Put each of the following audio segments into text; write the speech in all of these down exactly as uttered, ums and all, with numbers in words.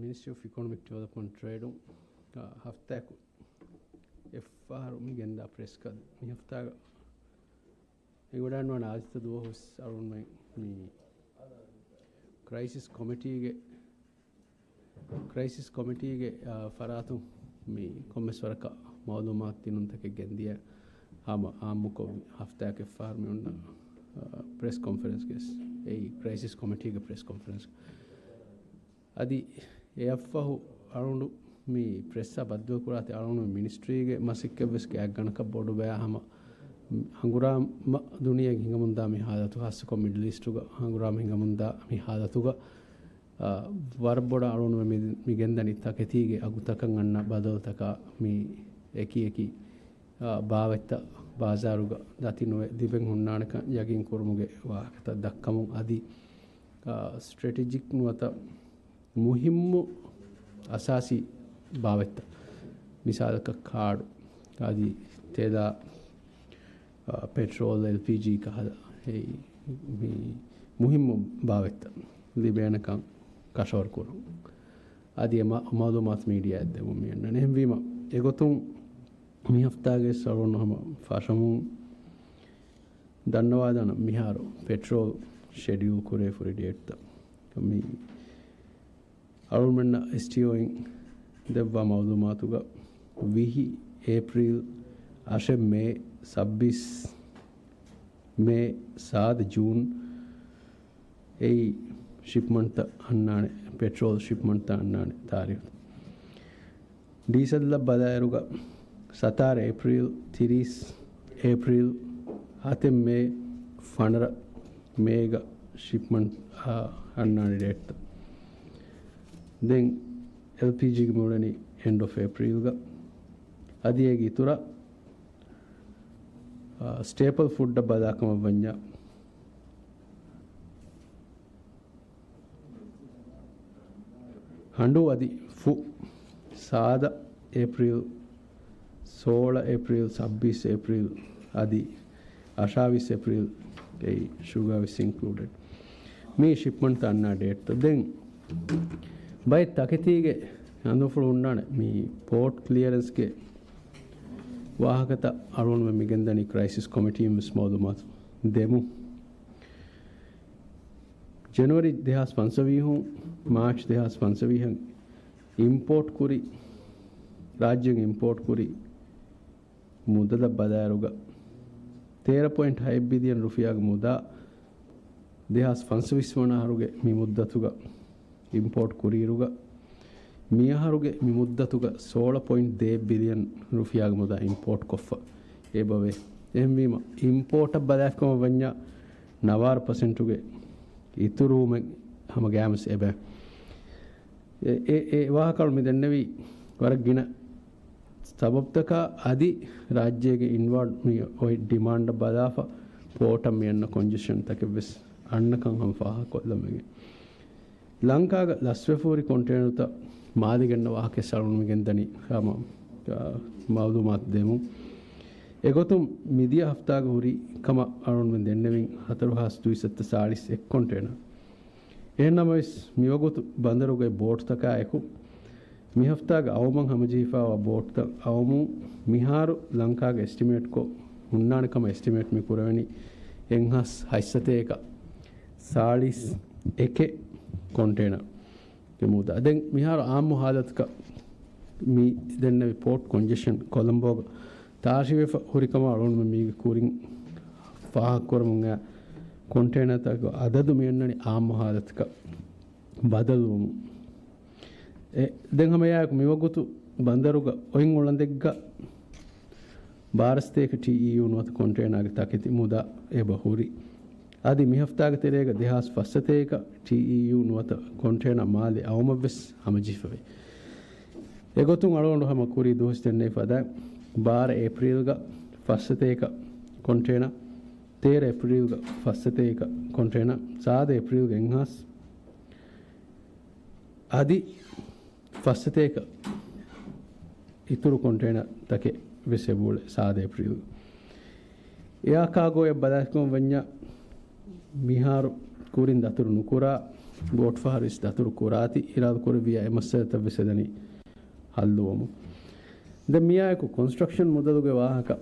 މިނިސްޓްރީ އޮފް އިކޮނޮމިކް ޑިވެލޮޕްމަންޓް ޓްރޭޑުން، އާ، ހަފްތާއަކު އެއްފަހަރު މި ގެންދާ ޕްރެސް ކަލް މި ހަފްތާގަ އެނގިވަޑައިގަންނަވާނެ އާދިއްތަ ދުވަހު ވެސް އަޅުގަނޑުމެން މި ކްރައިސިސް ކޮމިޓީގެ، ކްރައިސިސް ކޮމިޓީގެ، އާ، ފަރާތުން މި ކޮންމެސް ވަރަކަށް މައުލޫމާތު ދިނުންތަކެއް ގެންދިޔަ ހަމަ އާއްމުކޮށް ހަފްތާއަކަށް އެއްފަހަރު މި އޮންނަ، އާ، ޕްރެސް ކޮންފަރެންސްގެ އެއީ ކްރައިސިސް ކޮމިޓީގެ ޕްރެސް ކޮންފަރެންސް. އަދި އެއަށްފަހު އަޅުގަނޑު މި ޕްރެސްއާ ބައްދަލުކުރާތީ އަޅުގަނޑު މިނިސްޓްރީގެ މަސައްކަތްވެސް ގާތްގަނޑަކަށް ބޮޑު ބަޔާ ހަމަ ހަނގުރާމަ ދުނިޔޭގެ ހިނގަމުންދާ މި ހާލަތު، ހާއްސަކޮށް މިޑްލް އީސްޓުގަ ހަނގުރާމަ ހިނގަމުންދާ މި ހާލަތުގަ، އާ، ވަރަށް ބޮޑަށް އަޅުގަނޑު މި، މި ގެންދަނީ ތަކެތީގެ އަގުތަކަށް އަންނަ ބަދަލުތަކާ މި އެކި އެކި، އާ، ބާވަތްތައް ބާޒާރުގަ ދަތި ނުވެ ލިބެން ހުންނާނެކަން ޔަގީން ކުރުމުގެ ވާހަކަތައް ދައްކަމުން އަދި، އާ، ސްޓްރެޓެޖިކް ނުވަތަ މުހިއްމު އަސާސީ ބާވަތްތައް، މިސާލަކަށް ކާޑު، އަދި ތެލާ، އާ، ޕެޓްރޯލް، އެލްޕީޖީ ކަހަލަ އެއީ މި މުހިއްމު ބާވަތްތައް ލިބޭނެކަން ކަށަވަރު ކުރުން. އަދި އެ މަ-، މައުލޫމާތު މީޑިއާއަށް ދެމުން މި އަންނަނީ. އެހެންވީމަ، އެގޮތުން މި ހަފްތާގެ ސަޅުން ހަމަ ފަށަމުން ދަންނަވާލާނަން މިހާރު ޕެޓްރޯލް ޝެޑިއުލް ކުރެވިފައި ހުރި ޑޭޓްތައް. މި އަޅުގަނޑުމެންނަށް އެސްޓީއޯއިން ދެއްވާ މައުލޫމާތުގަ ވިހި އޭޕްރީލް، އަށެއް މޭ، ސައްބީސް މޭ، ސާދަ ޖޫން އެއީ ޝިޕްމަންޓްތައް އަންނާނެ، ޕެޓްރޯލް ޝިޕްމަންޓްތައް އަންނާނެ ތާރީޚު. ޑީސަލްއަށް ބަލާއިރުގަ ސަތާރަ އޭޕްރީލް، ތިރީސް އޭޕްރީލް، ހަތެއް މޭ، ފަނަރަ މޭގަ ޝިޕްމަންޓް، އާ، އަންނާނެ ޑޭޓްތައް. ދެން އެލްޕީޖީގެ މިއުޅެނީ އެންޑް އޮފް އޭޕްރީލްގަ. އަދި އޭގެ އިތުރަށް، އާ، ސްޓޭޕަލް ފުޑްއަށް ބަލާކަމަށް ވަންޏާ، ހަނޑޫ އަދި ފު، ސާދަ އޭޕްރީލް، ސޯޅަ އޭޕްރީލް، ސައްބީސް އޭޕްރީލް އަދި އަށާވީސް އޭޕްރީލް އެއީ ޝުގާ ވެސް އިންކްލޫޑެޑް. މީ ޝިޕްމަންޓްތައް އަންނާ ޑޭޓްތައް. ދެން ބައެއް ތަކެތީގެ އަނދުންފުޅު ހުންނާނެ މި ޕޯޓް ކްލިއަރެންސްގެ ވާހަކަތައް އަޅުގަނޑުމެން މި ގެންދަނީ ކްރައިސިސް ކޮމިޓީން ވެސް މައުލޫމާތު ދެމުން. ޖެނުއަރީ ދެހާސް ފަންސަވީހުން މާޗް ދެހާސް ފަންސަވީހަށް އިމްޕޯޓް ކުރި، ރާއްޖޭގެ އިމްޕޯޓް ކުރި މުދަލަށް ބަލާއިރުގަ، ތޭރަ ޕޮއިންޓް ހައެއް ބިލިއަން ރުފިޔާގެ މުދާ ދެހާސް ފަންސަވީސް ވަނަ އަހަރުގެ މި މުއްދަތުގަ އިމްޕޯޓް ކުރިއިރުގަ، މިއަހަރުގެ މި މުއްދަތުގަ ސޯޅަ ޕޮއިންޓް ދޭއް ބިލިއަން ރުފިޔާގެ މުދާ އިމްޕޯޓް ކޮށްފަ އެބަވޭ. އެހެންވީމަ، އިމްޕޯޓަށް ބަލާފިކަމަށް ވަންޏާ، ނަވާރަ ޕަސެންޓުގެ އިތުރުވުމެއް ހަމަ ގައިމުވެސް އެބަ. އެ، އެ، އެ ވާހަކަ މި ދެންނެވީ ވަރަށް ގިނަ ސަބަބުތަކާ އަދި ރާއްޖޭގެ އިންވާޑް މި އޮތް ޑިމާންޑަށް ބަލާފަ ޕޯޓަށް މި އަންނަ ކޮންޖެޝަން ތަކެއް ވެސް އަންނަކަން ހަމަ ފާހަގަކޮށްލަމެގެ. ލަންކާގަ ލަސްވެފަ ހުރި ކޮންޓޭނަރުތައް މާލެ ގެންނަ ވާހަކަ އަޅުގަނޑު މި ގެންދަނީ ހަމަ، އާ، މައުލޫމާތު ދެމުން. އެގޮތުން މިދިޔަ ހަފްތާގަ ހުރި ކަމަށް އަޅުގަނޑު ދެންނެވިން ހަތަރު ހާސް ދުއިސައްތަ ސާޅީސް އެއް ކޮންޓޭނަރ. އެހެންނަމަވެސް، މިވަގުތު ބަނދަރުގައި ބޯޓްތަކާއެކު، މި ހަފްތާގެ އައުމަށް ހަމަޖެހިފައިވާ ބޯޓްތައް އައުމުން މިހާރު ލަންކާގެ އެސްޓިމޭޓްކޮށް ހުންނާނެ ކަމަށް އެސްޓިމޭޓް މި ކުރެވެނީ އެއްހާސް ހަތްސަތޭކަ ސާޅީސް އެކެއް ކޮންޓޭނަރ. މުދާ. ދެން މިހާރު އާއްމު ހާލަތަކަށް މި ދެންނެވި ޕޯޓް ކޮންޖެޝަން ކޮލަމްބޯގަ ތާށިވެފަ ހުރިކަމަށް އަޅުގަނޑުމެން މީގެ ކުރިން ފާހަގަކުރަމުން އައި ކޮންޓޭނަރތަކުގެ އަދަދު މި އަންނަނީ އާއްމު ހާލަތަކަށް ބަދަލުވުމުން. އެ، ދެން ހަމައެއާއެކު މިވަގުތު ބަނދަރުގަ އޮތް އުޅަނދެއްގަ ބާރަ ސަތޭކަ ޓީއީޔޫ ނުވަތަ ކޮންޓޭނާގެ ތަކެތި މުދާ އެބަ ހުރި. އަދި މި ހަފްތާގެ ތެރޭގަ ދެހާސް ފަސް ސަތޭކަ ޓީއީޔޫ ނުވަތަ ކޮންޓޭނާ މާލެ އައުމަށްވެސް ހަމަޖެހިފަވޭ. އެގޮތުން އަޅުގަނޑު ހަމަ ކުރީ ދުވަސް ދެންނެވި ފަދައިން، ބާރަ އޭޕްރީލްގަ ފަސް ސަތޭކަ ކޮންޓޭނާ، ތޭރަ އޭޕްރީލްގަ ފަސް ސަތޭކަ ކޮންޓޭނާ، ސާދަ އޭޕްރީލްގަ އެއްހާސް، އަދި ފަސް ސަތޭކަ އިތުރު ކޮންޓޭނަރ ތަކެއް ވެސް އެބައުޅޭ ސާދަ އޭޕްރީލް. އެއާ ކާގޯއަށް ބަލާފިކަމަށް ވަންޏާ، މިހާރު ކުރިން ދަތުރު ނުކުރާ ބޯޓް ފަހަރު ވެސް ދަތުރު ކުރާތި، އިރާދަ ކުރެއްވިޔާ އެ މައްސަލަތައް ވެސް އެދަނީ ހައްލުވަމުން. ދެން މިއާއެކު ކޮންސްޓްރަކްޝަން މުދަލުގެ ވާހަކަ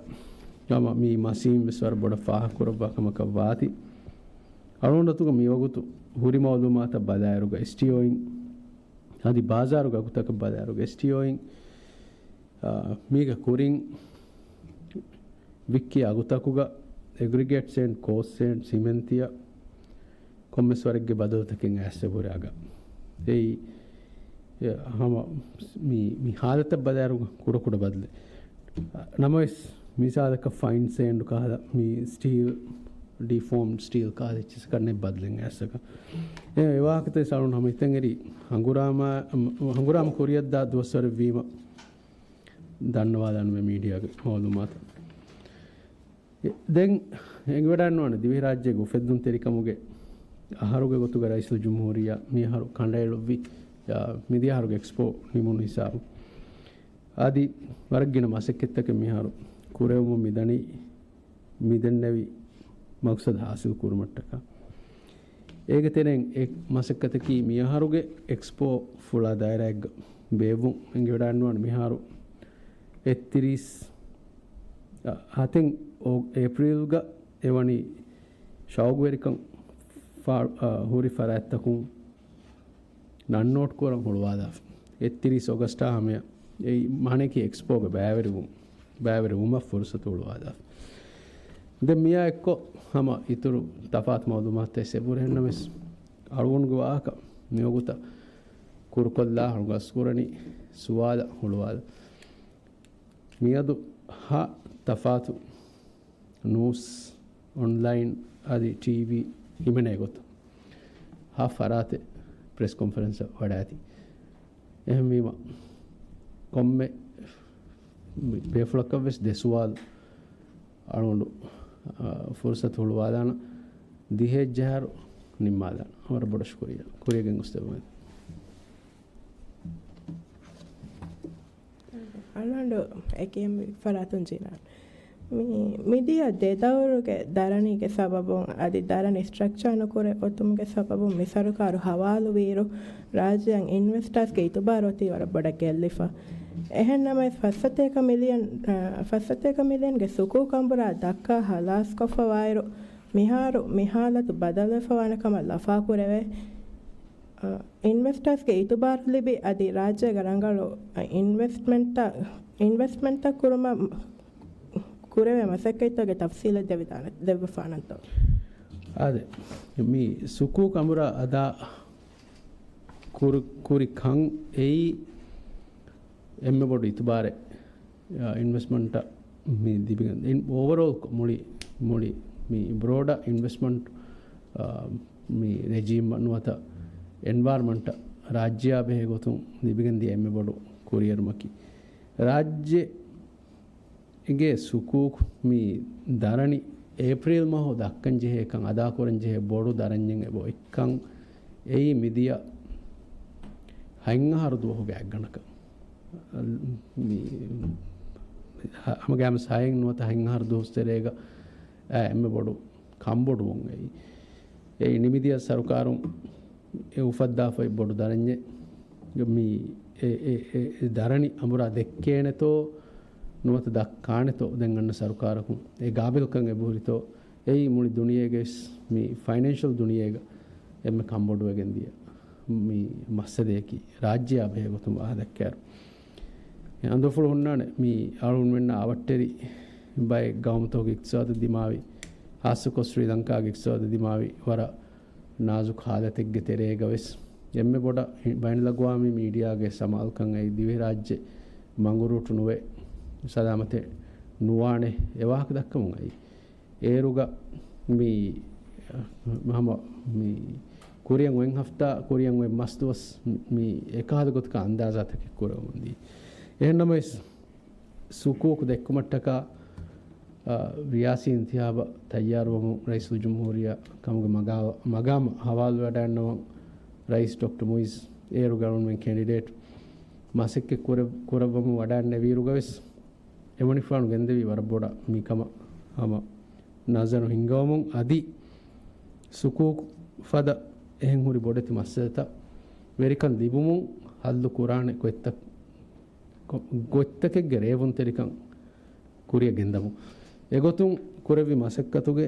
ހަމަ މި މަސީން ވެސް ވަރަށް ބޮޑަށް ފާހަގަކުރައްވާ ކަމަކަށް ވާތީ. އަޅުގަނޑު އަތުގަ މިވަގުތު ހުރި މައުލޫމާތަށް ބަލާއިރުގަ އެސްޓީއޯއިން އަދި ބާޒާރުގެ އަގުތަކަށް ބަލާއިރުގަ އެސްޓީއޯއިން، އާ، މީގެ ކުރިން ވިއްކި އަގުތަކުގަ އެގްރިގޭޓްސް އެންޑް ކޯސްޓްސް އެންޑް ސިމެންތިއަށް ކޮންމެސް ވަރެއްގެ ބަދަލުތަކެއް އައިސް ހުރި އަގަށް. އެއީ، އެ، ހަމަ މި، މި ހާލަތަށް ބަލާއިރު ކުޑަ ކުޑަ ބަދަލެއް. ނަމަވެސް، މިސާލަކަށް ފައިން ސޭންޑު ކަހަލަ، މި ސްޓީލް، ޑީފޯމްޑް ސްޓީލް ކަހަލަ އެއްޗިސް ކަންނެ ބަދަލެއް އައިސް އަގަށް. އެ، އެ ވާހަކަތައް ސަޅުން ހަމަ ހިތަށް އެރި ހަނގުރާމަ، ހަނގުރާމަ ކުރިއަށްދާ ދުވަސްވަރެއް ވީމަ ދަންނަވާލާނަމޭ މީޑިއާގެ މައުލޫމާތަށް. ދެން އެނގިވަޑައިންނަވާނެ ދިވެހިރާއްޖޭގެ އުފެއްދުންތެރިކަމުގެ އަހަރުގެ ގޮތުގަ ރައީސުލްޖުމްހޫރިއްޔާ މިއަހަރު ކަނޑައެޅުއްވި، އާ، މިދިޔަ އަހަރުގެ އެކްސްޕޯ ނިމުނު ހިސާބު. އަދި ވަރަށް ގިނަ މަސައްކަތްތަކެއް މިހާރު ކުރެވެމުން މިދަނީ، މިދެންނެވި މަގްސަދު ހާސިލް ކުރުމަށްޓަކާ. އޭގެ ތެރެއިން އެ މަސައްކަތަކީ މިއަހަރުގެ އެކްސްޕޯ ފުޅާ ދާއިރާއެއްގަ ބޭއްވުން. އެނގިވަޑައިންނަވާނެ މިހާރު އެއްތިރީސް، އަ، ހަތެއް އޯ-، އޭޕްރީލްގަ އެވަނީ ޝައުގުވެރިކަން ފާ-، އަ، ހުރި ފަރާތްތަކުން ނަން ނޯޓް ކުރަން ހުޅުވާލާފަ. އެއްތިރީސް އޮގަސްޓާ ހަމަޔަށް އެއީ މާނައަކީ އެކްސްޕޯގެ ބައިވެރިވުން، ބައިވެރިވުމަށް ފުރުސަތު ހުޅުވާލާފަ. ދެން މިއާ އެއްކޮށް ހަމަ އިތުރު ތަފާތު މައުލޫމާތުތައް އެބުރެހެންނަމަވެސް، އަޅުގަނޑުގެ ވާހަކަ މިވަގުތަށް ކުރުކޮށްލާ ހަޅުގަސްކުރަނީ ސުވާލަށް ހުޅުވާލަން. މިއަދު ހަ ތަފާތު ނޫސް، އޮންލައިން އަދި ޓީވީ ހިމެނޭ ގޮތަށް ހަ ފަރާތެއް ޕްރެސް ކޮންފަރެންސަށް ވަޑައިތި. އެހެންވީމަ، ކޮންމެ ބޭފުޅަކަށް ވެސް ދެ ސުވާލު އަޅުގަނޑު، އާ، ފުރުސަތު ހުޅުވާލާނަ ދިހައެއްޖަހާރު ނިންމާލާނަ. ވަރަށް ބޮޑަށް ޝުކުރިއްޔާ. ކުރިޔަށް ގެންގޮސްދެއްވުމެވެ. އަޅުގަނޑު އެކި އެން ވި ފަރާތުން ޖިނާން. މި، މިދިޔަ ދެ ދައުރުގެ ދަރަނީގެ ސަބަބުން އަދި ދަރަނި ސްޓްރަކްޗާ ނުކުރެ އޮތުމުގެ ސަބަބުން މި ސަރުކާރު ހަވާލުވިއިރު، ރާއްޖެއަށް އިންވެސްޓާސްގެ އިތުބާރު އޮތީ ވަރަށް ބޮޑަށް ގެއްލިފަ. އެހެން ނަމަވެސް، ފަސްސަތޭކަ މިލިއަން، އަ، ފަސްސަތޭކަ މިލިއަންގެ ސުކޫކަނބުރާ ދައްކާ ހަލާސްކޮށްފަވާއިރު، މިހާރު މި ހާލަތު ބަދަލުވެފަވާނެ ކަމަށް ލަފާކުރެވޭ. އަ، އިންވެސްޓާސްގެ އިތުބާރު ލިބި އަދި ރާއްޖޭގެ ރަނގަޅު، އަ، އިންވެސްޓްމަންޓްތައް، އިންވެސްޓްމަންޓްތައް ކުރުމަށް ކުރެވޭ މަސައްކަތްތަކުގެ ތަފްސީލެއް ދެވިދާނެ، ދެއްވެފާނަންތޯ؟ އާދެ، މި ސުކޫ ކަނބުރާ އަދާ ކުރު-، ކުރި ކަން އެއީ އެންމެ ބޮޑު އިތުބާރެއް. އާ، އިންވެސްޓްމަންޓަށް މި ލިބިގެން، އިން-، އޯވަރޯލް މުޅި، މުޅި މި ބްރޯޑަށް އިންވެސްޓްމަންޓް، އާ، މި ރެޖީމް ނުވަތަ އެންވަޔަރަމަންޓަށް ރާއްޖެއާ ބެހޭ ގޮތުން ލިބިގެން ދިޔަ އެންމެ ބޮޑު ކުރިއެރުމަކީ. ރާއްޖެ އިނގޭ ސުކޫކު މި ދަރަނި އޭޕްރީލް މަހު ދައްކަން ޖެހޭ ކަން، އަދާކުރަން ޖެހޭ ބޮޑު ދަރަންޏެއް އެބަ އޮތްކަން އެއީ މިދިޔަ ހަތް އަހަރު ދުވަހުގެ އަތްގަނޑަކަށް. މި ހަ-، ހަމަގައިމުވެސް ހައެއް ނުވަތަ ހަތް އަހަރު ދުވަސް ތެރޭގަ އެންމެ ބޮޑު ކަންބޮޑުވުން އެއީ. އެއީ ނިމިދިޔަ ސަރުކާރުން އެ އުފައްދާފައި ބޮޑު ދަރަންޏެއް. މި އެ، އެ، އެ، އެ ދަރަނި އަނބުރާ ދެއްކޭނެތޯ ނުވަތަ ދައްކާނެތޯ ދެން އަންނަ ސަރުކާރަކުން އެ ގާބިލްކަން އެބަހުރިތޯ، އެއީ މުޅި ދުނިޔޭގެ ވެސް މި ފައިނޭންޝަލް ދުނިޔޭގަ އެންމެ ކަންބޮޑުވެގެން ދިޔަ މި މައްސަލަޔަކީ ރާއްޖެއާ ބެހޭ ގޮތުން ވާހަކަ ދައްކާއިރު. އެ އަނދުފުޅު ހުންނާނެ މި އަޅުގަނޑުމެންނަށް އަވަށްޓެރި ބައެއް ގައުމުތަކުގެ އިޤްތިޞާދަށް ދިމާވި، ޚާއްޞަކޮށް ސްރީލަންކާގެ އިޤްތިޞާދަށް ދިމާވި ވަރަށް ނާޒުކު ހާލަތެއްގެ ތެރޭގަ ވެސް އެންމެ ބޮޑަށް ބައިނަލްއަގްވާމީ މީޑިއާގެ ސަމާލުކަން އައި ދިވެހިރާއްޖެ މަނގުރޫޓު ނުވެ ސަލާމަތެއް ނުވާނެ އެ ވާހަކަ ދައްކަމުން އައި. އޭރުގަ މި ހަމަ މި ކުރިއަށް އޮތް ހަފްތާ، ކުރިއަށް އޮތް މަސް ދުވަސް މި އެކަހަލަ ގޮތަކަށް އަންދާޒާތަކެއް ކުރެވެމުންދީ. އެހެންނަމަވެސް، ސުކޫކު ދެއްކުމަށްޓަކާ، އަ، ރިޔާސީ އިންތިހާބަށް ތައްޔާރުވަމުން ރައީސުލްޖުމްހޫރިއްޔާ ކަމުގެ މަގާ-، މަގާމަށް ހަވާލުވެވަޑައިގަންނަވަން ރައީސް ޑޮކްޓަރ މުއިއްޒު އޭރުގެ އަޅުގަނޑުމެން ކެންޑިޑޭޓް މަސައްކަތް ކުރެ-، ކުރައްވަމުން ވަޑައިގެންނެވިއިރުގަވެސް، އެމަނިކުފާނު ގެންދެވީ ވަރަށް ބޮޑަށް މިކަމަށް ހަމަ ނަޒަރު ހިންގަވަމުން އަދި ސުކޫކު ފަދަ އެހެން ހުރި ބޮޑެތި މައްސަލަތައް ވެރިކަން ލިބުމުން ހައްލު ކުރާނެ ގޮތްތައް، ގޮ-، ގޮތްތަކެއްގެ ރޭވުންތެރިކަން ކުރިއަށް ގެންދަމުން. އެގޮތުން ކުރެއްވި މަސައްކަތުގެ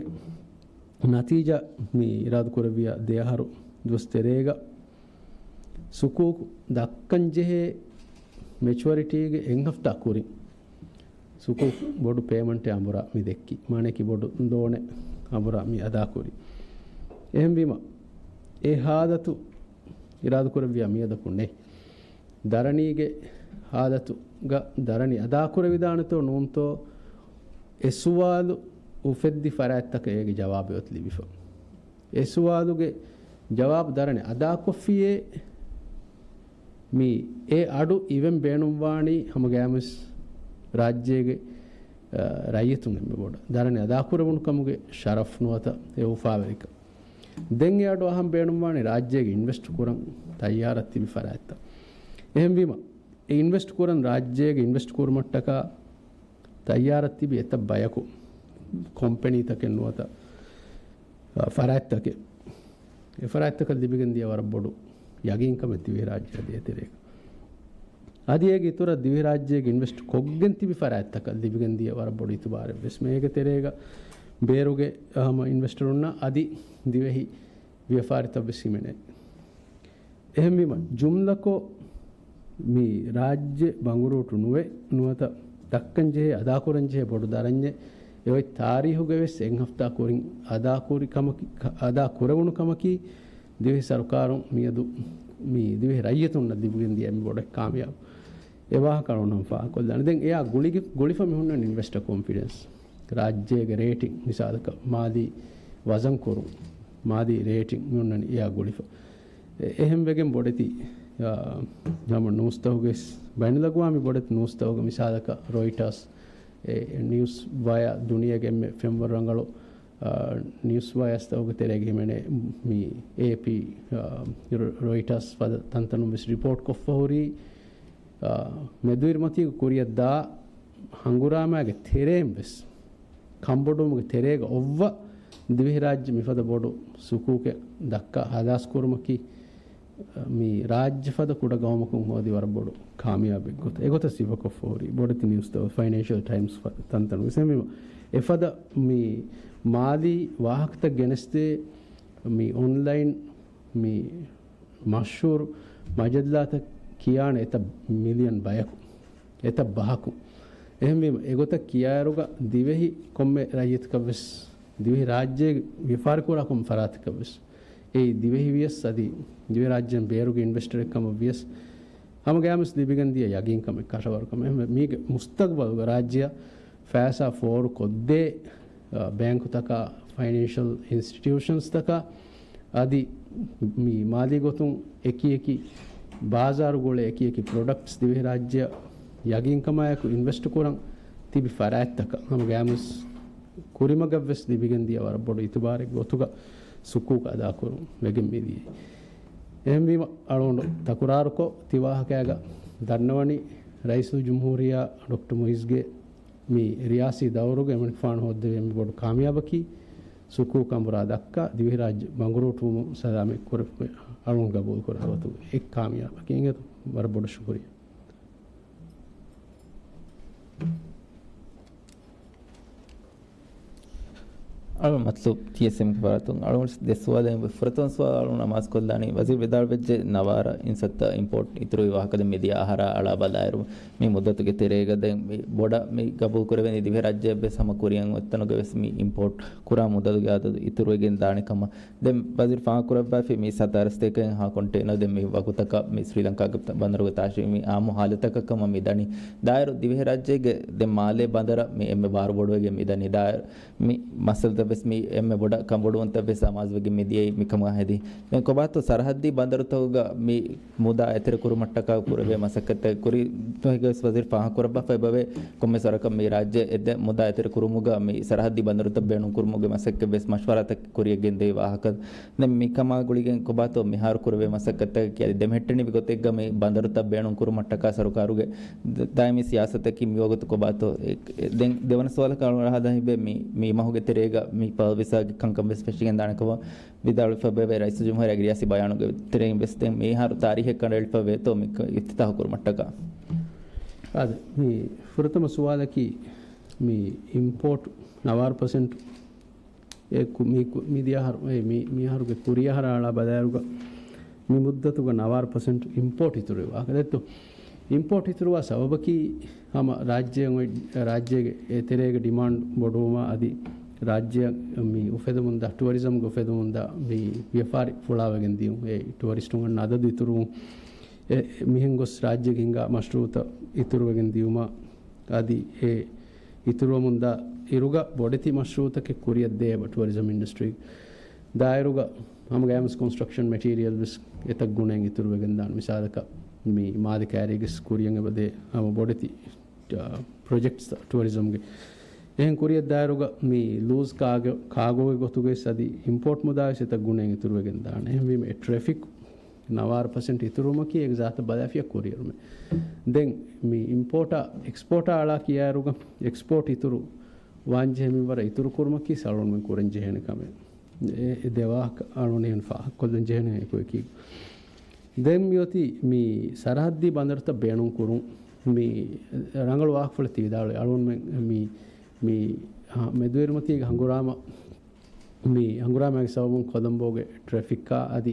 ނަތީޖާ މި އިރާދަ ކުރެއްވިޔާ ދެ އަހަރު ދުވަސް ތެރޭގަ ސުކޫކު ދައްކަން ޖެހޭ މެޗުއަރިޓީގެ އެއް ހަފްތާ ކުރިން ސުކޫ ބޮޑު ޕޭމަންޓެއް އަނބުރާ މި ދެއްކި. މާނައަކީ ބޮޑު ލޯނެއް އަނބުރާ މި އަދާކުރި. އެހެންވީމަ، އެ ހާލަތު އިރާދަކުރެއްވިޔާ މިއަދަކު ނެތް. ދަރަނީގެ ހާލަތުގަ ދަރަނި އަދާކުރެވިދާނެތޯ ނޫންތޯ އެ ސުވާލު އުފެއްދި ފަރާތްތަކަށް އޭގެ ޖަވާބެއް އޮތް ލިބިފަ. އެ ސުވާލުގެ ޖަވާބު ދަރަނި އަދާކޮށްފިޔޭ މި އެ އަޑު އިވެން ބޭނުންވާނީ ހަމަ ގައިމުވެސް ރާއްޖޭގެ، އަ، ރައްޔިތުން އެންމެ ބޮޑަށް ދަރަނި އަދާކުރެވުނު ކަމުގެ ޝަރަފް ނުވަތަ އެ އުފާވެރިކަން. ދެން އެ އަޑު އަހަން ބޭނުންވާނީ ރާއްޖޭގެ އިންވެސްޓް ކުރަން ތައްޔާރަށް ތިބި ފަރާތްތައް. އެހެންވީމަ، އެ އިންވެސްޓް ކުރަން ރާއްޖޭގެ އިންވެސްޓް ކުރުމަށްޓަކާ ތައްޔާރަށް ތިބި އެތައް ބަޔަކު، ކޮމްޕެނީތަކެއް ނުވަތަ، އަ، ފަރާތްތަކެއް، އެ ފަރާތްތަކަށް ލިބިގެން ދިޔަ ވަރަށް ބޮޑު ޔަގީންކަމެއް ދިވެހިރާއްޖެ އަދި އެތެރޭގަ. އަދި އޭގެ އިތުރަށް ދިވެހިރާއްޖޭގެ އިންވެސްޓް ކޮށްގެން ތިބި ފަރާތްތަކަށް ލިބިގެން ދިޔަ ވަރަށް ބޮޑު އިތުބާރެއް ވެސް މޭގެ ތެރޭގަ ބޭރުގެ ހަމަ އިންވެސްޓަރުންނަށް އަދި ދިވެހި ވިޔަފާރިތައް ވެސް ހިމެނޭ. އެހެންވީމަ، ޖުމްލަކޮށް މި ރާއްޖެ ބަނގުރޫޓު ނުވެ، ނުވަތަ ދައްކަން ޖެހޭ، އަދާކުރަން ޖެހޭ ބޮޑު ދަރަންޏެއް އެ އޮތް ތާރީހުގެ ވެސް އެއް ހަފްތާ ކުރިން އަދާކުރި ކަމަކީ، އަދާ ކުރެވުނު ކަމަކީ، ދިވެހި ސަރުކާރުން މިއަދު މި ދިވެހި ރައްޔިތުންނަށް ލިބިގެން ދިޔަ އެންމެ ބޮޑެއް ކާމިޔާބު. އެ ވާހަކަ އަޅުގަނޑު ފާހަގަކޮށްލާނެ. ދެން އެއާ ގުޅިގެ-، ގުޅިފަ މި ހުންނަނީ އިންވެސްޓަ ކޮންފިޑެންސް. ރާއްޖޭގެ ރޭޓިން، މިސާލަކަށް މާލީ ވަޒަން ކުރުން، މާލީ ރޭޓިން މި ހުންނަނީ އެއާ ގުޅިފަ. އެ-، އެހެން ވެގެން ބޮޑެތި، އާ، ހަމަ ނޫސްތަކުގެ ވެސް، ބައިނަލްއަގުވާމީ ބޮޑެތި ނޫސްތަކުގެ މިސާލަކަށް ރޮއިޓާސް، އެ، ނިއުސް ވަޔާ ދުނިޔޭގެ އެންމެ ފެންވަރު ރަނގަޅު، އާ، ނިއުސް ވަޔާސްތަކުގެ ތެރޭގަ ހިމެނޭ މި އޭޕީ، އާ، ރޮ-، ރޮއިޓާސް ފަދަ ތަންތަނުން ވެސް ރިޕޯޓް ކޮށްފަ ހުރީ، އާ، މެދުއިރުމަތީގެ ކުރިއަށް ދާ ހަނގުރާމާގެ ތެރޭން ވެސް ކަންބޮޑުވުމުގެ ތެރޭގަ އޮއްވަ ދިވެހިރާއްޖެ މިފަދަ ބޮޑު ސުކޫކެއް ދައްކާ ހަލާސް ކުރުމަކީ، މި ރާއްޖެ ފަދަ ކުޑަ ގައުމަކުން ހޯދި ވަރަށް ބޮޑު ކާމިޔާބެއް ގޮތަށް. އެގޮތަށް ސިފަކޮށްފަ ހުރި ބޮޑެތި ނިއުސްތައް ފައިނޭންޝަލް ޓައިމްސް ފަ-، ތަންތަނުގެ ސެމި އެފަދަ މި މާލީ ވާހަކަތައް ގެނެސްދޭ މި އޮންލައިން މި މަޝްހޫރު މަޖައްލާތައް ކިޔާނެ އެތައް މިލިއަން ބަޔަކު، އެތައް ބަހަކު. އެހެންވީމަ، އެގޮތަށް ކިޔާއިރުގަ ދިވެހި ކޮންމެ ރައްޔިތަކަށް ވެސް، ދިވެހި ރާއްޖޭގެ ވިޔަފާރިކުރާ ކޮންމެ ފަރާތަކަށް ވެސް، އެއީ ދިވެހި ވިޔަސް އަދި ދިވެހި ރާއްޖޭން ބޭރުގެ އިންވެސްޓަރެއް ކަމަށް ވިޔަސް، ހަމަ ގައިމުވެސް ލިބިގެން ދިޔަ ޔަގީންކަމެއް، ކަށަވަރުކަމެއް. އެހެންވެ، މީގެ މުސްތަގްބަލުގަ ރާއްޖެއަށް ފައިސާ ފޯރު ކޮށްދޭ، އަ، ބޭންކުތަކާ، ފައިނޭންޝަލް އިންސްޓިޓިއުޝަންސްތަކާ، އަދި މި މާލީ ގޮތުން އެކި އެކި ބާޒާރު ގުޅޭ އެކި އެކި ޕްރޮޑަކްޓްސް ދިވެހި ރާއްޖެއަށް ޔަގީންކަމާއެކު އިންވެސްޓް ކުރަން ތިބި ފަރާތްތަކަށް ހަމަ ގައިމުވެސް ކުރިމަގަށްވެސް ލިބިގެން ދިޔަ ވަރަށް ބޮޑު އިތުބާރެއް ގޮތުގަ ސުކޫކު އަދާކުރުން ވެގެން މިދިޔައީ. އެހެންވީމަ، އަޅުގަނޑު ތަކުރާރުކޮށް ތި ވާހަކައިގަ ދަންނަވަނީ ރައީސުލްޖުމްހޫރިއްޔާ ޑޮކްޓަރ މުއިއްޒުގެ މި ރިޔާސީ ދައުރުގެ އެމަނިކުފާނު ހޯއްދެވި އެންމެ ބޮޑު ކާމިޔާބަކީ، ސުކޫ ކަނބުރާ ދައްކާ ދިވެހިރާއްޖެ ބަނގުރޫޓުވުމުން ސަލާމަތް ކުރެއްވި އަޅުން ގަބޫލު ކުރާ ގޮތުގެ އެއް ކާމިޔާބަކީ. އިނގޭތޯ، ވަރަށް ބޮޑަށް ޝުކުރިއްޔާ. އަޅު މަތްލޫބް ޓީއެސްއެމްގެ ފަރާތުން އަޅު ދެ ސުވާލެއް، ފުރަތަމަ ސުވާލު އަޅު ނަމާސް ކޮށްލާނީ، ވަޒީރު ވިދާޅުވެއްޖެ ނަވާރަ އިންސައްތަ އިމްޕޯޓް އިތުރުވި ވާހަކަ ދެން މިދިޔަ އަހަރާ އަޅާ ބަލާއިރު، މި މުއްދަތުގެ ތެރޭގަ ދެން މި ބޮޑަށް މި ގަބޫލު ކުރެވެނީ ދިވެހިރާއްޖެއަށްވެސް ހަމަ ކުރިއަށް އޮތްތަނުގަވެސް މި އިމްޕޯޓް ކުރާ މުދަލުގެ އަދަދު އިތުރުވެގެން ދާނެ ކަމަށް. ދެން ވަޒީރު ފާހަގަކުރައްވާފި މި ސަތާރަ ސަތޭކައިން ހާ ކޮންޓޭނަރ ދެން މި ވަގުތަކަށް މި ސްރީލަންކާގެ ބަނދަރުގަ ތާށި މި އާއްމު ހާލަތަކަށް ކަމަށް މި ދަނީ. ދާއިރު ދިވެހިރާއްޖޭގެ ދެން މާލޭ ބަނދަރަށް މި އެންމެ ބާރު ބޮޑުވެގެން މި ދަނީ. ދާއިރު މި މައްސަލަތައް ވެސް މި އެންމެ ބޮޑަށް ކަންބޮޑުވުންތައް ވެސް އަމާޒުވެގެން މި ދިޔައީ މިކަމާ ހެދި. ދެން ކޮބާތޯ ސަރަހައްދީ ބަނދަރުތަކުގަ މި މުދާ އެތެރެ ކުރުމަށްޓަކާ ކުރެވޭ މަސައްކަތްތައް ކުރި ތޮހެގެ ވެސް ވަޒީރު ފާހަގަކުރައްވާފައި އެބަވޭ. ކޮންމެސް ވަރަކަށް މި ރާއްޖެ އެއްދެ މުދާ އެތެރެ ކުރުމުގަ މި ސަރަހައްދީ ބަނދަރުތައް ބޭނުން ކުރުމުގެ މަސައްކަތް ވެސް މަޝްވަރާތައް ކުރިއަށް ގެންދެވި ވާހަކަ. ދެން މިކަމާ ގުޅިގެން ކޮބާތޯ މިހާރު ކުރެވޭ މަސައްކަތްތަކަކީ އަދި ދެމެހެއްޓެނިވި ގޮތެއްގަ މި ބަނދަރުތައް ބޭނުން ކުރުމަށްޓަކާ ސަރުކާރުގެ ދ-، ދާއިމީ ސިޔާސަތަކީ މިވަގުތު ކޮބާތޯ؟ އެ-، އެ-، ދެން ދެވަނަ ސުވާލަކަށް އަޅުގަނޑަށް ހަދާ ހިބޭ މި، މި މަހުގެ ތެރޭގަ މި މި ޕަލް ވިސާގެ ކަންކަން ވެސް ފެށިގެންދާނެ ކަމަށް ވިދާޅުވެފަ ވެއެވެ. ރައީސުލްޖުމްހޫރިއްޔާގެ ރިޔާސީ ބަޔާނުގެ ތެރެއިން ވެސް ދެން މިހާރު ތާރީހެއް ކަނޑައެޅިފަ ވޭތޯ މި އިފްތިތާހު ކުރުމަށްޓަކާ. އާދެ، މި ފުރަތަމަ ސުވާލަކީ މި އިމްޕޯޓް ނަވާރަ ޕަސެންޓް އެ ކު-، މި ކު-، މިދިޔަ އަހަރު، އެ މި، މި އަހަރުގެ ކުރިއަހަރާ އަޅާ ބަލާއިރުގަ މި މުއްދަތުގަ ނަވާރަ ޕަސެންޓް އިމްޕޯޓް އިތުރުވާ ދެއްތޯ. އިމްޕޯޓް އިތުރުވާ ސަބަބަކީ ހަމަ ރާއްޖޭގެ އޮތް، ރާއްޖޭގެ އެ ތެރޭގެ ޑިމާންޑް ބޮޑުވުމާ އަދި ރާއްޖެއަށް މި އުފެދެމުންދާ، ޓުއަރިޒަމްގެ އުފެދެމުންދާ މި ވިޔަފާރި ފުޅާވެގެން ދިޔުން، އެ ޓުއަރިސްޓުން އަންނަ އަދަދު އިތުރުވުން، އެ މިހެން ގޮސް ރާއްޖޭގެ ހިނގާ މަޝްރޫއުތައް އިތުރުވެގެން ދިޔުމާ އަދި އެ އިތުރުވަމުންދާ އިރުގަ ބޮޑެތި މަޝްރޫއުތަކެއް ކުރިއަށް ދޭ އެބަ ޓުއަރިޒަމް އިންޑަސްޓްރީ ދާއިރުގަ ހަމަ ގައިމުވެސް ކޮންސްޓްރަކްޝަން މެޓީރިއަލް ވެސް އެތައް ގުނައިން އިތުރުވެގެންދާނެ. މިސާލަކަށް މި މާލެ ކައިރީގެސް ކުރިއަށް އެބަ ދޭ ހަމަ ބޮޑެތި، އާ، ޕްރޮޖެކްޓްސް ޓުއަރިޒަމްގެ. އެހެން ކުރިއަށް ދާއިރުގަ މި ލޫޒް ކާގޯ، ކާގޯގެ ގޮތުގައި އަދި އިމްޕޯޓް މުދާވެސް އެތައް ގުނައިން އިތުރުވެގެންދާނެ. އެހެންވީމަ އެ ޓްރެފިކް ނަވާރަ ޕަސެންޓް އިތުރުވުމަކީ އޭގެ ޒާތަށް ބަލާފިޔާ ކުރިއެރުމެއް. ދެން މި އިމްޕޯޓާ އެކްސްޕޯޓާ އަޅާ ކިޔާއިރުގަ އެކްސްޕޯޓް އިތުރު ވާންޖެހޭ މިންވަރަށް އިތުރު ކުރުމަކީ އަޅުގަނޑުމެން ކުރަން ޖެހޭނެ ކަމެއް. އެ، އެ ދެ ވާހަކަ އަޅުގަނޑު އެހެން ފާހަގަކޮށްލަން ޖެހޭނެ އެކު އެކީ. ދެން މިއޮތީ މި ސަރަހައްދީ ބަނދަރުތައް ބޭނުން ކުރުން މި ރަނގަޅު ވާހަކަފުޅެއް ތި ވިދާޅުވި. އަޅުގަނޑުމެން މި، މި، ހަ، މެދުއިރުމަތީގެ ހަނގުރާމަ މި ހަނގުރާމައިގެ ސަބަބުން ކޮލަމްބޯގެ ޓްރެފިކާ އަދި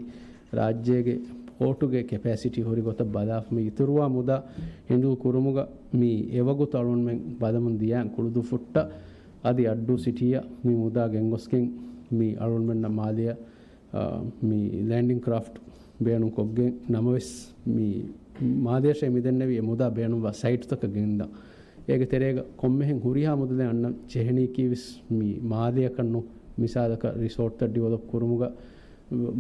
ރާއްޖޭގެ ޕޯޓުގެ ކެޕޭސިޓީ ހުރި ގޮތަށް ބަލާފަ، މި އިތުރުވާ މުދާ ހެންޑްލް ކުރުމުގަ މި އެވަގުތު އަޅުގަނޑުމެން ބަލަމުން ދިޔަ ކުޅުދުއްފުށްޓަށް އަދި އައްޑޫ ސިޓީއަށް މި މުދާ ގެންގޮސްގެން މި އަޅުގަނޑުމެންނަށް މާލެއަށް، އާ، މި ލޭންޑިން ކްރާފްޓް ބޭނުންކޮށްގެން ނަމަވެސް، މި މާލެއަށޭ މިދެންނެވި އެ މުދާ ބޭނުންވާ ސައިޓުތަކަށް ގެންދަން. އޭގެ ތެރޭގަ ކޮންމެހެން ހުރިހާ މުދަލެއް އަންނަން ޖެހެނީކީވެސް މި މާލެއަކަށް ނޫން، މިސާލަކަށް ރިސޯޓްތައް ޑިވެލޮޕް ކުރުމުގަ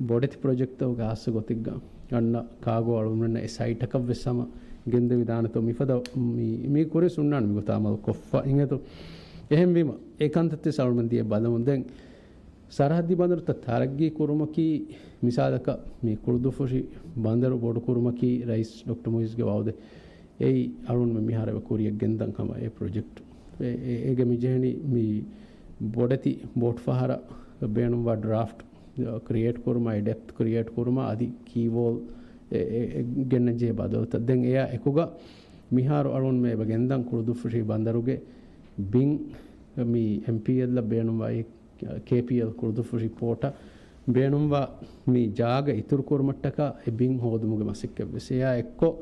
ބޮޑެތި ޕްރޮޖެކްޓްތަކުގެ ހާއްސަ ގޮތެއްގަ އަންނަ ކާގޯ އަޅުގަނޑުމެންނަށް އެ ސައިޓަކަށްވެސް ހަމަ ގެންދެވިދާނެތޯ މިފަދަ މި، މި ކުރި ސުންނާން މިގޮތަށް އަމަލު ކޮށްފަ އިނގޭތޯ. އެހެންވީމަ އެ ކަންތައްތި އަޅުގަނޑުމެން ދިޔަ ބަލަމުން ދެން ސަރަހައްދީ ބަނދަރުތައް ތަރައްގީ ކުރުމަކީ، މިސާލަކަށް މި ކުޅުދުއްފުށި ބަނދަރު ބޮޑުކުރުމަކީ ރައީސް ޑޮކްޓަރ މުއިއްޒުގެ ވައުދެއް. އެއީ އަޅުން މި މިހާރު އެބަ ކުރިއަށް ގެންދަން ހަމަ އެ ޕްރޮޖެކްޓް. އެ، އެ، އޭގެ މި ޖެހެނީ މި ބޮޑެތި ބޯޓް ފަހަރަށް ބޭނުންވާ ޑްރާފްޓް ކްރިއޭޓް ކުރުމާ، އެ ޑެޕްތް ކްރިއޭޓް ކުރުމާ، އަދި ކީ ވޯލް އެ، އެ، އެ ގެންނަން ޖެހޭ ބަދަލުތައް. ދެން އެއާ އެކުގަ މިހާރު އަޅުން މި އެބަ ގެންދަން ކުޅުދުއްފުށި ބަނދަރުގެ ބިން މި އެމްޕީއެލްއަށް ބޭނުންވާ ކޭޕީއެލް ކުޅުދުއްފުށި ޕޯޓަށް ބޭނުންވާ މި ޖާގަ އިތުރު ކުރުމަށްޓަކާ އެ ބިން ހޯދުމުގެ މަސައްކަތްވެސް. އެއާ އެއްކޮށް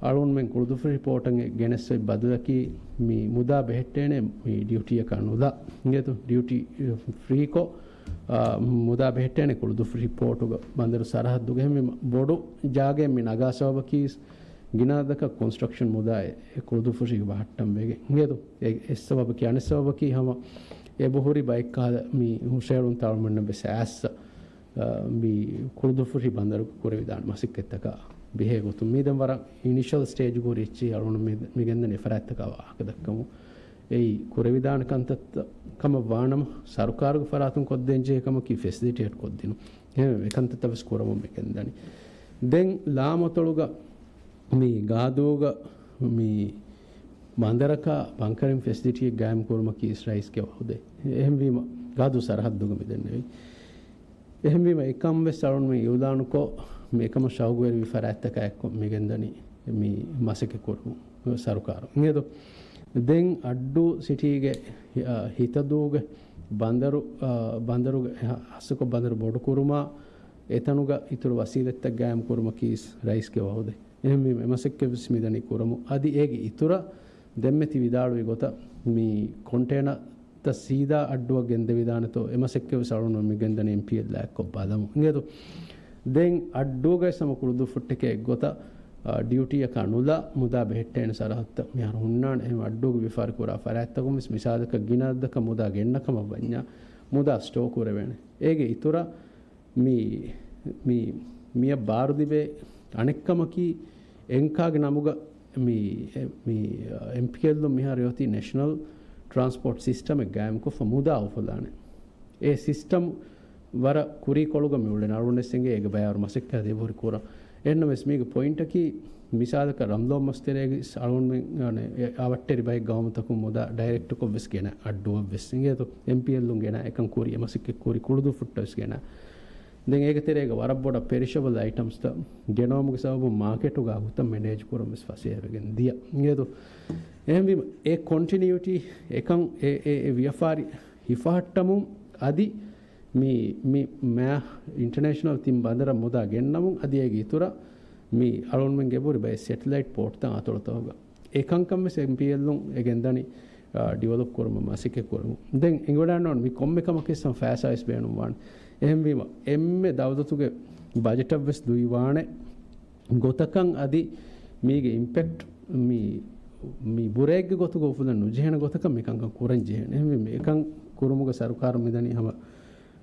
އަޅުންމެން ކުޅުދުއްފުށި ޕޯޓަށް ގެނެސް އޮތް ބަދަލަކީ މި މުދާ ބެހެއްޓޭނެ މި ޑިއުޓީއަކާ ނުލާ. އިނގޭތޯ ޑިއުޓީ ފްރީކޮށް، އާ، މުދާ ބެހެއްޓޭނެ ކުޅުދުއްފުށި ޕޯޓުގަ ބަނދަރު ސަރަހައްދުގަ. އެހެންވީމަ ބޮޑު ޖާގައެއް މި ނަގާ ސަބަބަކީ ގިނަ އަދަދަކަށް ކޮންސްޓްރަކްޝަން މުދާ އެ ކުޅުދުއްފުށީގެ ބަހައްޓަން ވެގެން. އިނގޭތޯ އެ، އެއް ސަބަބަކީ. އަނެއް ސަބަބަކީ ހަމަ އެބަހުރި ބައެއްކަހަލަ މި ހުށަހެޅުންތައް އަޅުމެންނަށް ވެސް އައިއްސަ، އަ، މި ކުޅުދުއްފުށި ބަނދަރު ކުރެވިދާނެ މަސައްކަތްތަކާ ބެހޭ ގޮތުން. މީ ދެން ވަރަށް އިނިޝަލް ސްޓޭޖުގަ ހުރި އެއްޗެއް. އަޅުގަނޑު މި، މި ގެންދަނީ އެފަރާތްތަކާ ވާހަކަ ދައްކަމުން. އެއީ ކުރެވިދާނެ ކަންތައްތައް ކަމަށް ވާނަމަ، ސަރުކާރުގެ ފަރާތުން ކޮށްދޭން ޖެހޭ ކަމަކީ ފެސިލިޓޭޓް ކޮށްދިނުން. އެހެންވެ، އެކަންތައްތައް ވެސް ކުރަމުން މި ގެންދަނީ. ދެން ލާމަތޮޅުގަ މި ގާދޫގަ މި ބަނދަރަކާ ބަންކަރިން ފެސިލިޓީއެއް ގާއިމް ކުރުމަކީ އިސް ރައީސްގެ ވައުދެއް. އެހެންވީމަ، ގާދޫ ސަރަހައްދުގަ މި ދެންނެވީ. އެހެންވީމަ، އެކަން ވެސް އަޅުން މި އިއުލާނުކޮށް، މި އެކަމަށް ޝައުގުވެރިވި ފަރާތްތަކާ އެއްކޮށް މި ގެންދަނީ މި މަސައްކަތް ކުރަމުން ސަރުކާރު. އިނގޭތޯ؟ ދެން އައްޑޫ ސިޓީގެ، އަ، ހިތަދޫގެ ބަނދަރު، އަ، ބަނދަރުގެ ހަ-، ހައްސަކޮށް ބަނދަރު ބޮޑުކުރުމާ، އެތަނުގަ އިތުރު ވަސީލަތްތައް ގާއިމް ކުރުމަކީ ރައީސްގެ ވައުދެއް. އެހެންވީމަ، އެ މަސައްކަތް ވެސް މިދަނީ ކުރަމުން. އަދި އޭގެ އިތުރަށް ދެންމެ ތި ވިދާޅުވި ގޮތަށް، މި ކޮންޓޭނަރ ތައް ސީދާ އައްޑޫއަށް ގެންދެވިދާނެތޯ، އެ މަސައްކަތް ވެސް އަޅުން މި ގެންދަނީ އެމްޕީއެލްއާ އެއްކޮށް ބަލަމުން. އިނގޭތޯ؟ ދެން އައްޑޫގައި ހަމަ ކުޅުދުއްފުށްޓެކޭ އެއްގޮތަށް، އާ، ޑިއުޓީއަކާ ނުލާ މުދާ ބެހެއްޓޭނެ ސަރަހައްދުތައް މިހާރު ހުންނާނެ. އެހެން އައްޑޫގެ ވިޔަފާރި ކުރާ ފަރާތްތަކުން ވެސް މިސާލަކަށް ގިނަ އަދަދަކަށް މުދާ ގެންނަ ކަމަށް ވަންޏާ، މުދާ ސްޓޯ ކުރެވޭނެ. އޭގެ އިތުރަށް މި، މި، މިއަށް ބާރުލިބޭ އަނެއްކަމަކީ، އެންކާގެ ނަމުގަ މި، މި، އެމްޕީއެލްއުން މިހާރު އޮތީ ނޭޝަނަލް ޓްރާންސްޕޯޓް ސިސްޓަމެއް ގާއިމްކޮށްފަ މުދާ އުފުލާނެ. އެ ސިސްޓަމް ވަރަށް ކުރީކޮޅުގަ މި އުޅެން. އަޅުގަނޑުވެސް އެނގޭ އޭގެ ބަޔާރު މަސައްކަތް އެބަހުރި ކުރަން. އެހެންނަމަވެސް މީގެ ޕޮއިންޓަކީ، މިސާލަކަށް ރަމްޟާން މަސް ތެރޭގަ އަޅުގަނޑުމެން އަވަށްޓެރި ބައެއް ގައުމުތަކުން މުދާ ޑައިރެކްޓުކޮށް ވެސް ގެނަ އައްޑުއަށް ވެސް އިނގޭތޯ. އެމްޕީއެލުން ގެނަ އެކަން ކުރި، އެ މަސައްކަތް ކުރި، ކުޅުދުއްފުއްޓަށް ވެސް ގެނަ. ދެން އޭގެ ތެރޭގަ ވަރަށް ބޮޑަށް ޕެރިޝަބަލް އައިޓަމްސްތައް ގެނައުމުގެ ސަބަބުން މާކެޓުގަ އަގުތައް މެނޭޖް ކުރަން ވެސް ފަސޭހަވެގެން ދިޔަ އިނގޭތޯ. އެހެންވީމަ އެ ކޮންޓިނިއުޓީ އެކަން އެ، އެ، އެ ވިޔަފާރި ހިފަހައްޓަމުން އަދި މި، މި މާ އިންޓަނޭޝަނަލް ތިން ބަނދަރަށް މުދާ ގެންނަމުން އަދި އޭގެ އިތުރަށް މި އަޅުގަނޑުމެން ގެނބުރި ބައެއް ސެޓެލައިޓް ޕޯޓްތައް އަތޮޅުތަކުގަ އެކަންކަން ވެސް އެމްޕީއެލުން އެ ގެންދަނީ، އާ، ޑިވެލޮޕް ކުރުމަށް މަސައްކަތް ކުރަމުން. ދެން އެނގިވަޑައިގަންނަވާނެ މި ކޮންމެ ކަމަކީ ވެސް ހަމަ ފައިސާ ވެސް ބޭނުންވާނެ. އެހެންވީމަ އެންމެ ދައުލަތުގެ ބަޖެޓަށް ވެސް ދުއިވާނެ ގޮތަކަށް އަދި މީގެ އިމްޕެކްޓް މި، މި ބުރޭގެ ގޮތުގަ އުފުލަން ނުޖެހޭނެ ގޮތަކަށް މި ކަންކަން ކުރަން ޖެހޭނެ. އެހެންވީމަ އެކަން ކުރުމުގަ ސަރުކާރުން މިދަނީ ހަމަ،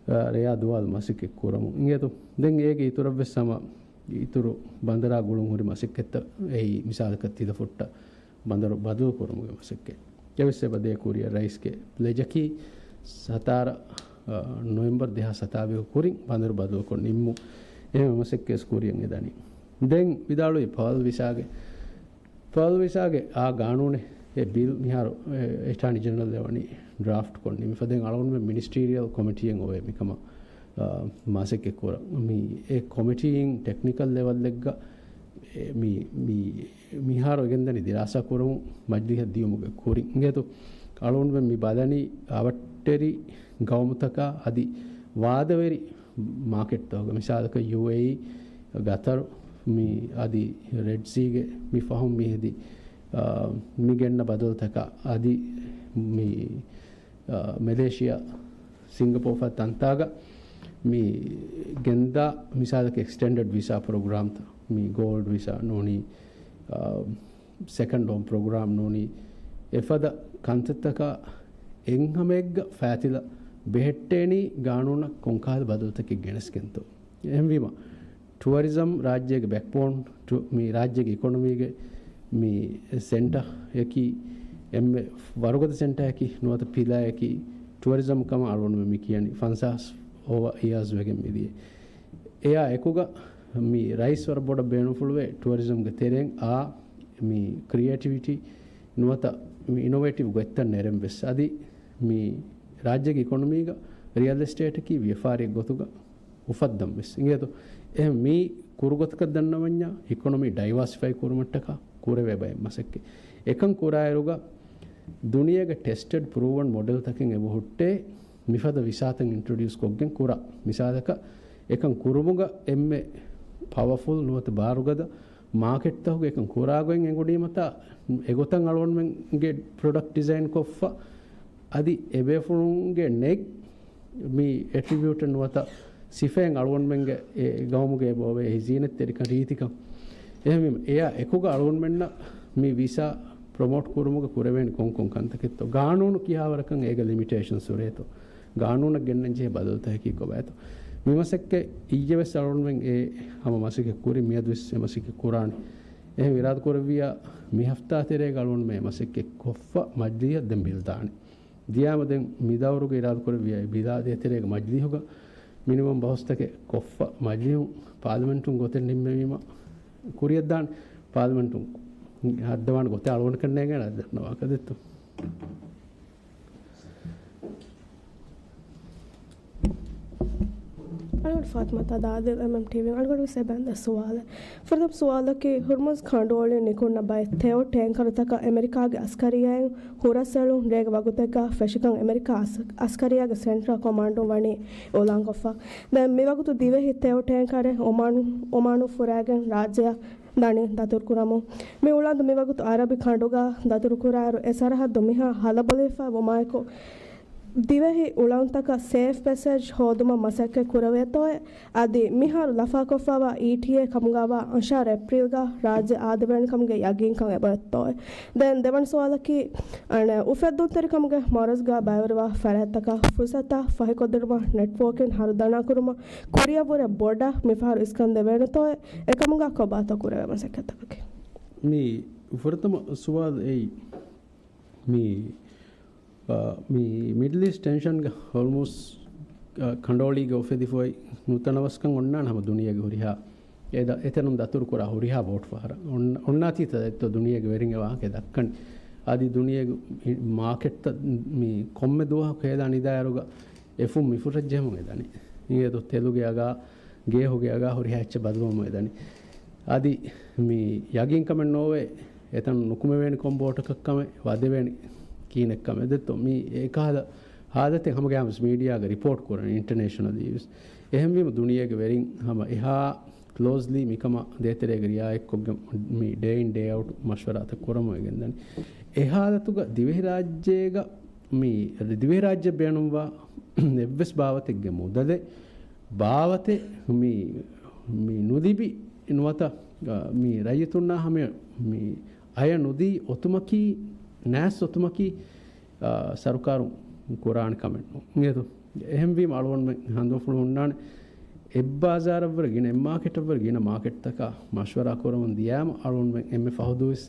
އާ، ރެޔާ ދުވާލު މަސައްކަތް ކުރަމުން. އިނގޭތޯ. ދެން އޭގެ އިތުރަށް ވެސް ހަމަ އިތުރު ބަނދަރާ ގުޅުން ހުރި މަސައްކަތްތައް އެއީ މިސާލަކަށް ތިލަފުއްޓަށް ބަނދަރު ބަދަލު ކުރުމުގެ މަސައްކަތް. އެވެސް އެބަ ދޭ ކުރިއަށް ރައީސްގެ ޕްލެޖަކީ ސަތާރަ، އަ، ނޮވެމްބަރު ދެހާސް ސަތާވީހު ކުރިން ބަނދަރު ބަދަލުކޮށް ނިންމުން. އެހެން މަސައްކަތް ކުރިއަށް އެދަނީ. ދެން ވިދާޅުވި ޕާލް ވިސާގެ، ޕާލް ވިސާގެ އާ ގާނޫނެއް އެ ބިލް މިހާރު، އެ، އެޓާނީ ޖެނެރަލް އެވަނީ ޑްރާފްޓް ކޮށް ނިމިފަ ދެން އަޅުގަނޑުމެން މިނިސްޓީރިއަލް ކޮމިޓީއެއް އޮވޭ މިކަމަށް، އާ، މަސައްކަތް ކުރަން. މި އެ ކޮމިޓީއިން ޓެކްނިކަލް ލެވަލްއެއްގަ އެ، މި، މި، މިހާރު އެގެންދަނީ ދިރާސާ ކުރަމުން މަޖިލީހަށް ދިޔުމުގެ ކުރިން. އިނގޭތޯ އަޅުގަނޑުމެން މި ބަލަނީ އަވަށްޓެރި ގައުމުތަކާ އަދި ވާދަވެރި މާކެޓްތަކުގަ މިސާލަކަށް ޔޫއޭއީ، ގަތަރު، މި އަދި ރެޑް ސީގެ މި ފަހުން މި ހެދި، އާ، މި ގެންނަ ބަދަލުތަކާ އަދި މި، އާ، މެލޭޝިއާ، ސިންގަޕޯ ފަދަ ތަންތާގަ މި ގެންދާ މިސާލަކަށް އެކްސްޓެންޑެޑް ވިސާ ޕްރޮގްރާމްތައް، މި ގޯލްޑް ވިސާ ނޫނީ، އާ، ސެކަންޑް ހޯމް ޕްރޮގްރާމް ނޫނީ، އެފަދަ ކަންތައްތަކާ އެއްހަމައެއްގަ ފައިތިލަ ބެހެއްޓޭނީ ގާނޫނަށް ކޮންކަހަލަ ބަދަލުތަކެއް ގެނެސްގެންތޯ. އެހެންވީމަ، ޓުއަރިޒަމް ރާއްޖޭގެ ބެކްބޯން، ޓު-، މި ރާއްޖޭގެ އިކޮނޮމީގެ މި ސެންޓަރ އަކީ، އެންމެ ވަރުގަދަ ސެންޓަރ އަކީ، ނުވަތަ ޕިލާ އަކީ، ޓުއަރިޒަމް ކަމަށް އަޅުގަނޑުމެން މި ކިޔަނީ ފަންސާސް އޯވާ އިޔާސް ވެގެން މިދިޔަ. އެއާ އެކުގަ މި ރައީސް ވަރަށް ބޮޑަށް ބޭނުންފުޅުވޭ ޓުއަރިޒަމްގެ ތެރެއިން އާ މި ކްރިއޭޓިވިޓީ ނުވަތަ މި އިނޮވޭޓިވް ގޮތްތައް ނެރެން ވެސް. އަދި މި ރާއްޖޭގެ އިކޮނޮމީގަ ރިއަލް އެސްޓޭޓަކީ ވިޔަފާރިއެއް ގޮތުގަ އުފައްދަން ވެސް އިނގޭތޯ. އެހެން މި ކުރުގޮތަކަށް ދަންނަވަންޏާ އިކޮނޮމީ ޑައިވާސިފައި ކުރުމަށްޓަކާ ކުރެވޭ ބައެއް މަސައްކަތް. އެކަން ކުރާއިރުގަ ދުނިޔޭގެ ޓެސްޓެޑް ޕްރޫވަން މޮޑެލްތަކެއް އެބަ ހުއްޓޭ މިފަދަ ވިސާތައް އިންޓްރޮޑިއުސް ކޮށްގެން ކުރާ. މިސާލަކަށް އެކަން ކުރުމުގަ އެންމެ ޕަވަފުލް ނުވަތަ ބާރުގަދަ މާކެޓްތަކުގަ އެކަން ކުރާގޮތް އެނގުނީމަތާ އެގޮތަށް އަޅުގަނޑުމެންގެ ޕްރޮޑަކްޓް ޑިޒައިން ކޮށްފަ އަދި އެބޭފުޅުންގެ ނެގް މި އެޓްރިބިއުޓެއް ނުވަތަ ސިފައެއް އަޅުގަނޑުމެންގެ އެ ގައުމުގެ އެބައޮވޭ އެ ޒީނަތްތެރިކަން ރީތިކަން. އެހެންވީމަ އެއާ އެކުގަ އަޅުގަނޑުމެންނަށް މި ވިސާ ޕްރޮމޯޓް ކުރުމުގަ ކުރެވޭނެ ކޮންކޮން ކަންތަކެއްތޯ؟ ގާނޫނު ކިހާވަރަކަށް އޭގަ ލިމިޓޭޝަންސް ހުރޭތޯ؟ ގާނޫނަށް ގެންނަން ޖެހޭ ބަދަލުތަކަކީ ކޮބާތޯ؟ މި މަސައްކަތް އިއްޔެވެސް އަޅުގަނޑުމެން އެ ހަމަ މަސައްކަތް ކުރި މިއަދުވެސް އެ މަސައްކަތް ކުރާނެ. އެހެން އިރާދަކުރެއްވިއްޔާ މި ހަފްތާ ތެރޭގަ އަޅުގަނޑުމެން އެ މަސައްކަތް ކޮށްފަ މަޖިލީހަށް ދެން ބިލް ދާނެ. ދިޔާމަ ދެން މި ދައުރުގަ އިރާދަކުރެއްވިއްޔާ އެ ބިލާ ދޭތެރޭގަ މަޖިލީހުގަ މިނިވަން ބަހުސްތަކެއް ކޮށްފަ މަޖިލީހުން ޕާލަމެންޓުން ގޮތެއް ނިންމެވީމަ ކުރިއަށްދާނެ. ޕާލަމެންޓުން ހައްދަވާނެ ގޮތެއް އަޅުގަނޑަކަށް ނޭނގޭނެ އަދި ދަންނަވާކަށް ދެއްތޯ. އަޅުގަނޑު ފާތިމާ ތަދާދިލް، އެމްއެމް ޓީވީ. އަޅުގަނޑު ވެސް އެބައިން ދެ ސުވާލެއް. ފުރަތަމަ ސުވާލަކީ، ހުރްމުޒް ކަނޑުއޮޅިން ނިކުންނަ ބައެއް ތެޔޮ ޓޭންކަރުތަކަށް އެމެރިކާގެ އަސްކަރިއްޔާއިން ހުރަސްއެޅުން ރޭގެ ވަގުތެއްގަ ފެށިކަން އެމެރިކާ އަސް-، އަސްކަރިއްޔާގެ ސެންޓްރަލް ކޮމާންޑުން ވަނީ އިއުލާންކޮށްފަ. ދެން މިވަގުތު ދިވެހި ތެޔޮ ޓޭންކަރެއް އޮމާނު، އޮމާނު ފުރާގެން ރާއްޖެއަށް ދަނީ ދަތުރުކުރަމުން. މި އުޅަނދު މިވަގުތު އަރަބި ކަނޑުގަ ދަތުރުކުރާއިރު، އެ ސަރަހައްދު މިހާ ހަލަބޮލިފަ ވުމާއެކު، ދިވެހި އުޅަނދުތަކަށް ސޭފް ޕެސޭޖް ހޯދުމަށް މަސައްކަތް ކުރެވޭތޯއޭ؟ އަދި މިހާރު ލަފާކޮށްފަވާ އީޓީއޭ ކަމުގަވާ އަށާރަ އޭޕްރީލްގަ ރާއްޖެ އާދެވޭނެ ކަމުގެ ޔަގީންކަން އެބައޮތްތޯއޭ؟ ދެން ދެވަނަ ސުވާލަކީ، އަނެއް އުފެއްދުންތެރިކަމުގެ މަރަޒްގަ ބައިވެރިވާ ފަރާތްތަކަށް ފުރުސަތާ ފަހިކޮށްދިނުމަށް ނެޓްވޯކިން ހަރުދަނާކުރުމަށް ކުރިއަށްވުރެ ބޮޑަށް މިފަހަރު އިސްކަން ދެވޭނެތޯއޭ؟ އެކަމުގަ ކޮބާތޯ ކުރެވޭ މަސައްކަތްތަކަކީ؟ މި ފުރަތަމަ ސުވާލު އެއީ، މި، އާ، މި މިޑްލް އީސްޓް ޓެންޝަންގަ ހޮރްމުޒް، އާ، ކަނޑޯޅީގަ އުފެދިފައި ނުތަނަވަސްކަން އޮންނާނެ ހަމަ ދުނިޔޭގެ ހުރިހާ އެ ދަ-، އެތަނުން ދަތުރު ކުރާ ހުރިހާ ވޯޓް ފަހަރަށް. އޮން-، އޮންނާތީ ތަ-، ދެއްތޯ ދުނިޔޭގެ ވެރިން އެ ވާހަކަ ދައްކަނީ. އަދި ދުނިޔޭގެ މާކެޓްތައް މި ކޮންމެ ދުވަހަކު ހޭލާ ނިދާއިރުގަ އެފުން މިފުށަށް ޖެހެމުން އެދަނީ. އިނގޭތޯ ތެލުގެ އަގާ، ގޭހުގެ އަގާ ހުރިހާ އެއްޗެއް ބަދަލުވަމުން އެދަނީ. އަދި މި ޔަގީންކަމެއް ނޯވޭ، އެތަން ނުކުމެވޭނެ ކޮން ބޯޓަކަށް ކަމެއް، ވަދެވޭނެ ކީނެއް ކަމެއް. ދެއްތޯ މި އެކަހަލަ ހާލަތެއް ހަމަގައިމުވެސް މީޑިއާގަ ރިޕޯޓް ކުރަނީ އިންޓަރނޭޝަނަލީ ވެސް. އެހެންވީމަ ދުނިޔޭގެ ވެރިން ހަމަ އެހާ ކްލޯޒްލީ މިކަމަށް ދޭތެރޭގަ ރިއާޔަތްކޮށްގެން މި ޑޭ އިން ޑޭ އައުޓް މަޝްވަރާތައް ކުރަމުން އެ ގެންދަނީ. އެ ހާލަތުގަ ދިވެހިރާއްޖޭގަ މި ދިވެހިރާއްޖެ ބޭނުންވާ އެއްވެސް ބާވަތެއްގެ މުދަލެއް ބާވަތެއް މި، މި ނުލިބި ނުވަތަ، އަ، މި ރައްޔިތުންނާ ހަމަޔަށް މި އަޔަށް ނުދީ އޮތުމަކީ، ނާސް އޮތުމަކީ، އާ، ސަރުކާރުން ކުރާނެ ކަމެއް ނޫން. އިނގޭތޯ؟ އެހެންވީމަ އަޅުގަނޑުމެން ހަނދުމަފުޅު ހުންނާނެ، އެއްބާޒާރަށްވުރެ ގިނަ، އެއްމާކެޓަށްވުރެ ގިނަ މާކެޓްތަކާ މަޝްވަރާ ކުރަމުން ދިޔާމަ، އަޅުގަނޑުމެން އެންމެ ފަހު ދުވަސް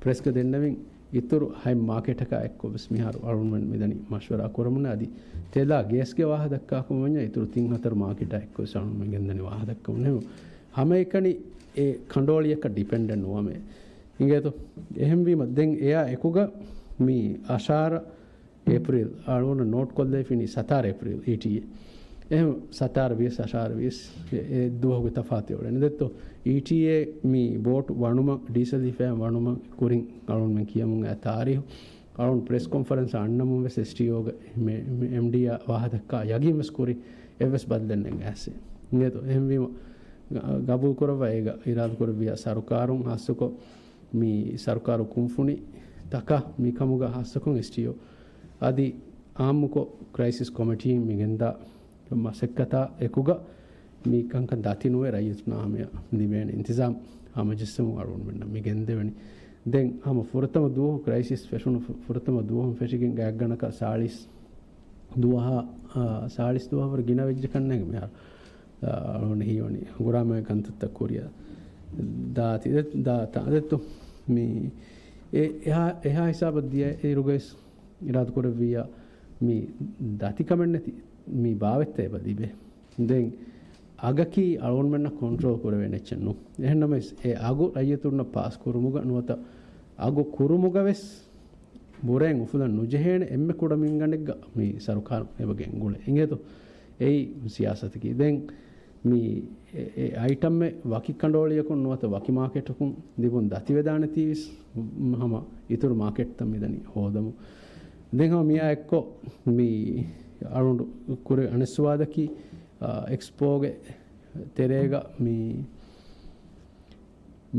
ޕްރެސްގަ ދެންނެވިން، އިތުރު ހަތް މާކެޓަކާ އެއްކޮށް ވެސް މިހާރު އަޅުގަނޑުމެން މިދަނީ މަޝްވަރާ ކުރަމުން. އަދި ތެލާ ގޭސްގެ ވާހަ ދައްކާކަމަށް ވަންޏާ، އިތުރު ތިން ހަތަރު މާކެޓާ އެއްކޮށް ވެސް އަޅުގަނޑުމެން ގެންދަނީ ވާހަ ދައްކަމުން. ހަމައެކަނި އެ ކަނޑުއޮޅިއަކަށް ޑިޕެންޑެންޓް ނުވަމޭ. އިނގޭތޯ؟ އެހެންވީމަ، ދެން އެއާ އެކުގަ މި އަށާރަ އޭޕްރީލް، އަޅުގަނޑަށް ނޯޓް ކޮށްލައިފިނީ ސަތާރަ އޭޕްރީލް، އީޓީއޭ. އެހެން ސަތާރަ ވިޔަސް އަށާރަ ވިޔަސް އެ، އެ ދުވަހުގެ ތަފާތު އެވަރެން. ދެއްތޯ، އީޓީއޭ މި ބޯޓު ވަނުމަށް، ޑީސަލް ހިފައި ވަނުމަށް ކުރިން އަޅުގަނޑުމެން ކިޔަމުން އައި ތާރީހު، އަޅުގަނޑު ޕްރެސް ކޮންފަރެންސް އަންނަމުން ވެސް އެސްޓީއޯގެ މެ-، މެ-، އެމްޑީއާ ވާހަ ދައްކާ ޔަގީން ވެސް ކުރި، އެއްވެސް ބަދަލެއް ނެތް އައިސް. އިނގޭތޯ؟ އެހެންވީމަ، ގަ-، ގަބޫލު ކުރައްވާ އޭގަ އިރާދަ ކުރެއްވިޔާ ސަރުކާރުން ހާއްސަކޮށް، މި ސަރުކާރު ކުންފުނިތަކަށް މިކަމުގަ ހާއްސަކޮށް އެސްޓީއޯ އަދި އާއްމުކޮށް ކްރައިސިސް ކޮމިޓީން މި ގެންދާ މަސައްކަތާ އެކުގަ މި ކަންކަން ދަތި ނުވެ ރައްޔިތުންނާ ހަމަޔަށް ލިބޭނެ އިންތިޒާމް ހަމަޖެއްސެމުން އަޅުގަނޑުމެންނަށް މި ގެންދެވެނީ. ދެން ހަމަ ފުރަތަމަ ދުވަހު ކްރައިސިސް ފެށުނު ފު-، ފުރަތަމަ ދުވަހުން ފެށިގެން ގާތްގަނޑަކަށް ސާޅީސް ދުވަހާ، އާ، ސާޅީސް ދުވަހަށް ވުރެ ގިނަ ވެއްޖެ ކަންނޭނގެ މިހާރު. އަޅުގަނޑަށް ހީވަނީ ހަނގުރާމައިގެ ކަންތައްތައް ކުރިއަށް ދާތި، ދާތާ ދެއްތޯ. މި އެ-، އެހާ، އެހާ ހިސާބަށް ދިޔަ އިރުގައިސް އިރާދަ ކުރެއްވިއްޔާ، މި ދަތިކަމެއް ނެތި މި ބާވަތްތައް އެބަ ލިބޭ. ދެން އަގަކީ އަޅުގަނޑުމެންނަށް ކޮންޓްރޯލް ކުރެވޭނެ އެއްޗެއް ނޫން. އެހެންނަމަވެސް، އެ އަގު ރައްޔިތުންނަށް ޕާސް ކުރުމުގަ ނުވަތަ އަގު ކުރުމުގަ ވެސް ބުރައެއް އުފުލަން ނުޖެހޭނެ އެންމެ ކުޑަ މިންގަނޑެއްގަ މި ސަރުކާރު އެބަ ގެންގުޅޭ. އިނގޭތޯ؟ އެއީ ސިޔާސަތަކީ. ދެން މި އެ، އެ އައިޓަމެއް ވަކި ކަނޑުއޮޅިއަކުން ނުވަތަ ވަކި މާކެޓަކުން ލިބުން ދަތިވެދާނެތީވެސް، ހަމަ އިތުރު މާކެޓްތައް މިދަނީ ހޯދަމުން. ދެން ހަމަ މިއާ އެއްކޮށް މި އަޅުގަނޑު ކުރެ އަނެއް ސުވާލަކީ، އާ، އެކްސްޕޯގެ ތެރޭގަ މި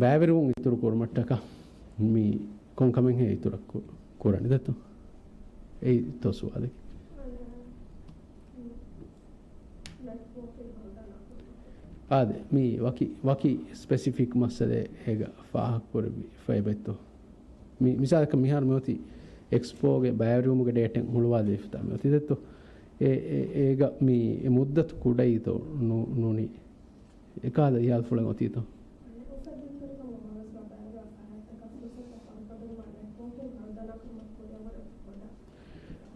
ބައިވެރިވުން އިތުރު ކުރުމަށްޓަކާ މި ކޮން ކަމެއްހޭ އިތުރަށް ކު-، ކުރަނީ ދެއްތޯ؟ އެއީތޯ ސުވާލެއް؟ އާދެ، މި ވަކި، ވަކި ސްޕެސިފިކް މައްސަލައެއް އޭގަ ފާހަގަކުރެއްވި ފައިބައްތޯ؟ މި މިސާލަކަށް މިހާރު މިއޮތީ އެކްސްޕޯގެ ބައިވެރިވުމުގެ ޑޭޓެއް ހުޅުވާލެވިފަތާ މިއޮތީ ދެއްތޯ؟ އެ، އެ، އޭގަ މި އެ މުއްދަތު ކުޑައީތޯ ނޫ-، ނޫނީ؟ އެކަހަލަ ހިޔާލުފުޅެއް އޮތީތޯ؟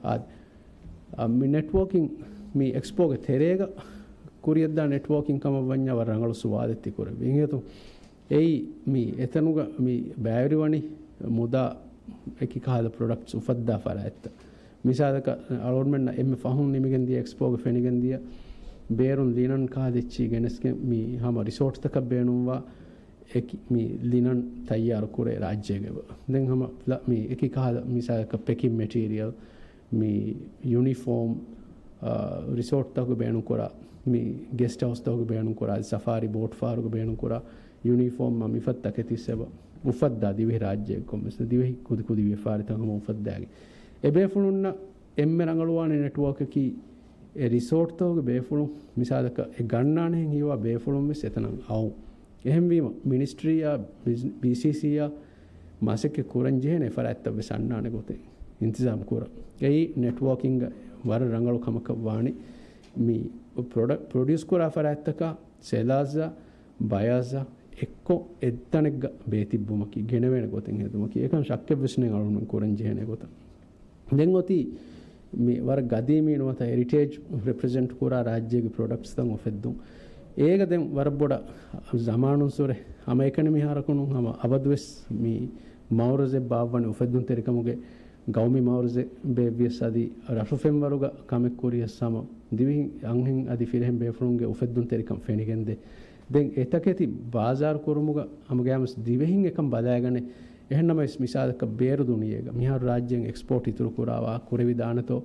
އާ، އަ، މި ނެޓްވޯކިން، މި އެކްސްޕޯގެ ތެރޭގަ ކުރިއަށްދާ ނެޓްވޯކިން ކަމަށް ވަންޏާ ވަރަށް ރަނގަޅު ސުވާލެއް ތި ކުރެއްވި. އިނގޭތޯ؟ އެއީ މި އެތަނުގަ މި ބައިވެރިވަނީ މުދާ އެކި ކަހަލަ ޕްރޮޑަކްޓްސް އުފައްދާ ފަރާތްތައް. މިސާލަކަށް، އަޅުގަނޑުމެންނަށް އެންމެ ފަހުން ނިމިގެން ދިޔަ އެކްސްޕޯގަ ފެނިގެން ދިޔަ ބޭރުން ލިނަން ކަހަލަ އެއްޗި ގެނެސްގެން މި ހަމަ ރިސޯޓްތަކަށް ބޭނުންވާ އެކި މި ލިނަން ތައްޔާރު ކުރޭ ރާއްޖޭގަ. ދެން ހަމަ ލަ-، މި އެކި ކަހަލަ މިސާލަކަށް ޕެކިން މެޓީރިއަލް، މި ޔުނީފޯމް، އާ، ރިސޯޓްތަކުގެ ބޭނުންކުރާ، މި ގެސްޓް ހައުސްތަކުގެ ބޭނުންކުރާ، ސަފާރީ ބޯޓް ފަހަރުގެ ބޭނުންކުރާ ޔުނީފޯމް މަ މިފަދަ ތަކެތި އެބަ އުފައްދާ ދިވެހި ރާއްޖޭގެ ކޮންމެސް ދިވެހި ކުދިކުދި ވިޔަފާރިތައް ހަމަ އުފައްދާގެން. އެ ބޭފުޅުންނަށް އެންމެ ރަނގަޅުވާނެ ނެޓްވޯކަކީ އެ ރިސޯޓްތަކުގެ ބޭފުޅުން މިސާލަކަށް އެ ގަންނާނެހެން ހީވާ ބޭފުޅުން ވެސް އެތަނަށް އައުން. އެހެންވީމަ، މިނިސްޓްރީއާ، ބިސް-، ބީސީސީއާ މަސައްކަތް ކުރަން ޖެހޭނެ ފަރާތްތައް ވެސް އަންނާނެ ގޮތެއް އިންތިޒާމް ކުރަން. އެއީ ނެޓްވޯކިންގ ވަރަށް ރަނގަޅު ކަމަކަށް ވާނީ. މި ޕްރޮޑަ-، ޕްރޮޑިއުސް ކުރާ ފަރާތްތަކާ ސެލާޒާ، ބަޔާޒާ އެއްކޮށް އެއްތަނެއްގަ ބޭތިއްބުމަކީ، ގެނެވޭނެ ގޮތެއް ހެދުމަކީ. އެކަން ޝައްކެއް ވެސް ނެތް އަޅުގަނޑުމެން ކުރަން ޖެހޭނެ ގޮތަށް. ދެން އޮތީ މި ވަރަށް ގަދީމީ ނުވަތަ ހެރިޓޭޖް ރެޕްރެޒެންޓް ކުރާ ރާއްޖޭގެ ޕްރޮޑަކްޓްސްތައް އުފެއްދުން. އޭގަ ދެން ވަރަށް ބޮޑަށް ޒަމާނުންސުރެ ހަމައެކަނި މިހާރަކުނު ހަމަ އަބަދުވެސް މި މައުރަޒެއް ބާއްވަނީ އުފެއްދުންތެރިކަމުގެ ގައުމީ މައުރަޒެއް ބޭއްވިޔަސް އަދި ރަށުފެންވަރުގަ ކަމެއް ކުރިޔަސް ހަމަ ދިވެހި އަންހެން އަދި ފިރިހެން ބޭފުޅުންގެ އުފެއްދުންތެރިކަން ފެނިގެންދޭ. ދެން އެތަކެތި ބާޒާރު ކުރުމުގަ ހަމަގައިމުވެސް ދިވެހިން އެކަން ބަލާގަނެ. އެހެންނަމަވެސް މިސާލަކަށް ބޭރު ދުނިޔޭގަ މިހާރު ރާއްޖޭން އެކްސްޕޯޓް އިތުރު ކުރާ ވާ ކުރެވިދާނެތޯ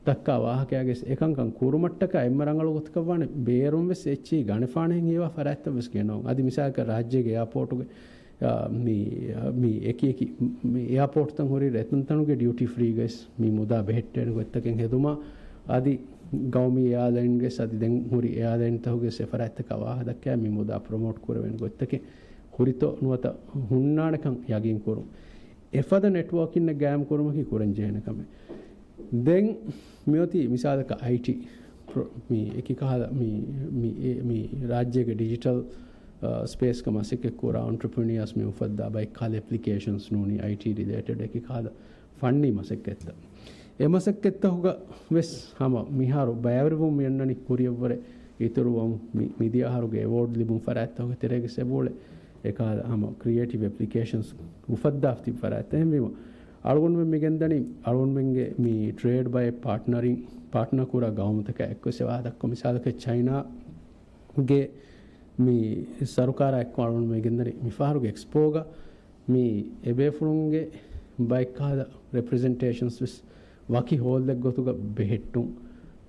ދައްކާ ވާހަކައިގެ އެކަންކަން ކުރުމަށްޓަކާ އެންމެ ރަނގަޅު ގޮތަކަށް ވާނެ ބޭރުން ވެސް އެއްޗެހި ގަނެފާނެހެން ހީވާ ފަރާތްތައް ވެސް ގެނައުން. އަދި މިސާލަކަށް ރާއްޖޭގެ އެއާޕޯޓުގެ، އާ، މި، މި އެކި އެކި މި އެއާޕޯޓްތައް ހުރި ރޭތަންތަނުގެ ޑިއުޓީ ފްރީގައި ވެސް މި މުދާ ބެހެއްޓޭނެ ގޮތްތަކެއް ހެދުމާ، އަދި ގައުމީ އެއާލައިންގެ ވެސް އަދި ދެން ހުރި އެއާލައިންތަކުގެ ވެސް އެފަރާތްތަކާ ވާހަކަ ދައްކާ މި މުދާ ޕްރޮމޯޓް ކުރެވޭނެ ގޮތްތަކެއް ހުރިތޯ ނުވަތަ ހުންނާނެކަން ޔަގީން ކުރުން. އެފަދަ ނެޓްވޯކިންއެއް ގާއިމް ކުރުމަކީ ކުރަން ޖެހޭނެ ކަމެއް. ދެން މިއޮތީ މިސާލަކަށް އައިޓީ ޕްރޮ-، މި އެކި ކަހަލަ މި، މި، އެ-، މި ރާއްޖޭގެ ޑިޖިޓަލް، އާ، ސްޕޭސްގަ މަސައްކަތް ކުރާ އޮންޓްރަޕްރެނިއާސް މި އުފައްދާ ބައެއް ކަހަލަ އެޕްލިކޭޝަންސް ނޫނީ އައިޓީ ރިލޭޓެޑް އެކި ކަހަލަ ފަންނީ މަސައްކަތްތައް. އެ މަސައްކަތްތަކުގަ ވެސް ހަމަ މިހާރު ބައިވެރިވުން މި އަންނަނީ ކުރިއަށްވުރެ އިތުރުވަމުން މި-، މިދިޔަ އަހަރުގެ އެވޯޑް ލިބުން ފަރާތްތަކުގެ ތެރޭގަ ސެބޯޅެ އެކަހަލަ ހަމަ ކްރިއޭޓިވް އެޕްލިކޭޝަންސް އުފައްދާފަ ތިބި ފަރާތްތައް. އެހެންވީމަ، އަޅުގަނޑުމެން މި ގެންދަނީ އަޅުގަނޑުމެންގެ މި ޓްރޭޑް ބައެއް ޕާޓްނަރިން، ޕާޓްނަރ ކުރާ ގައުމުތަކާ އެއްކޮށް އެވާ ދައްކޮ މިސާލަކަށް ޗައިނާގެ މި ސަރުކާރާ އެއްކޮށް އަޅުގަނޑު މި ގެންދަނީ މި ފަހަރުގެ އެކްސްޕޯގަ މި އެބޭފުޅުންގެ ބައެއްކަހަލަ ރެޕްރެޒެންޓޭޝަންސް ވެސް ވަކި ހޯލްއެއް ގޮތުގަ ބެހެއްޓުން.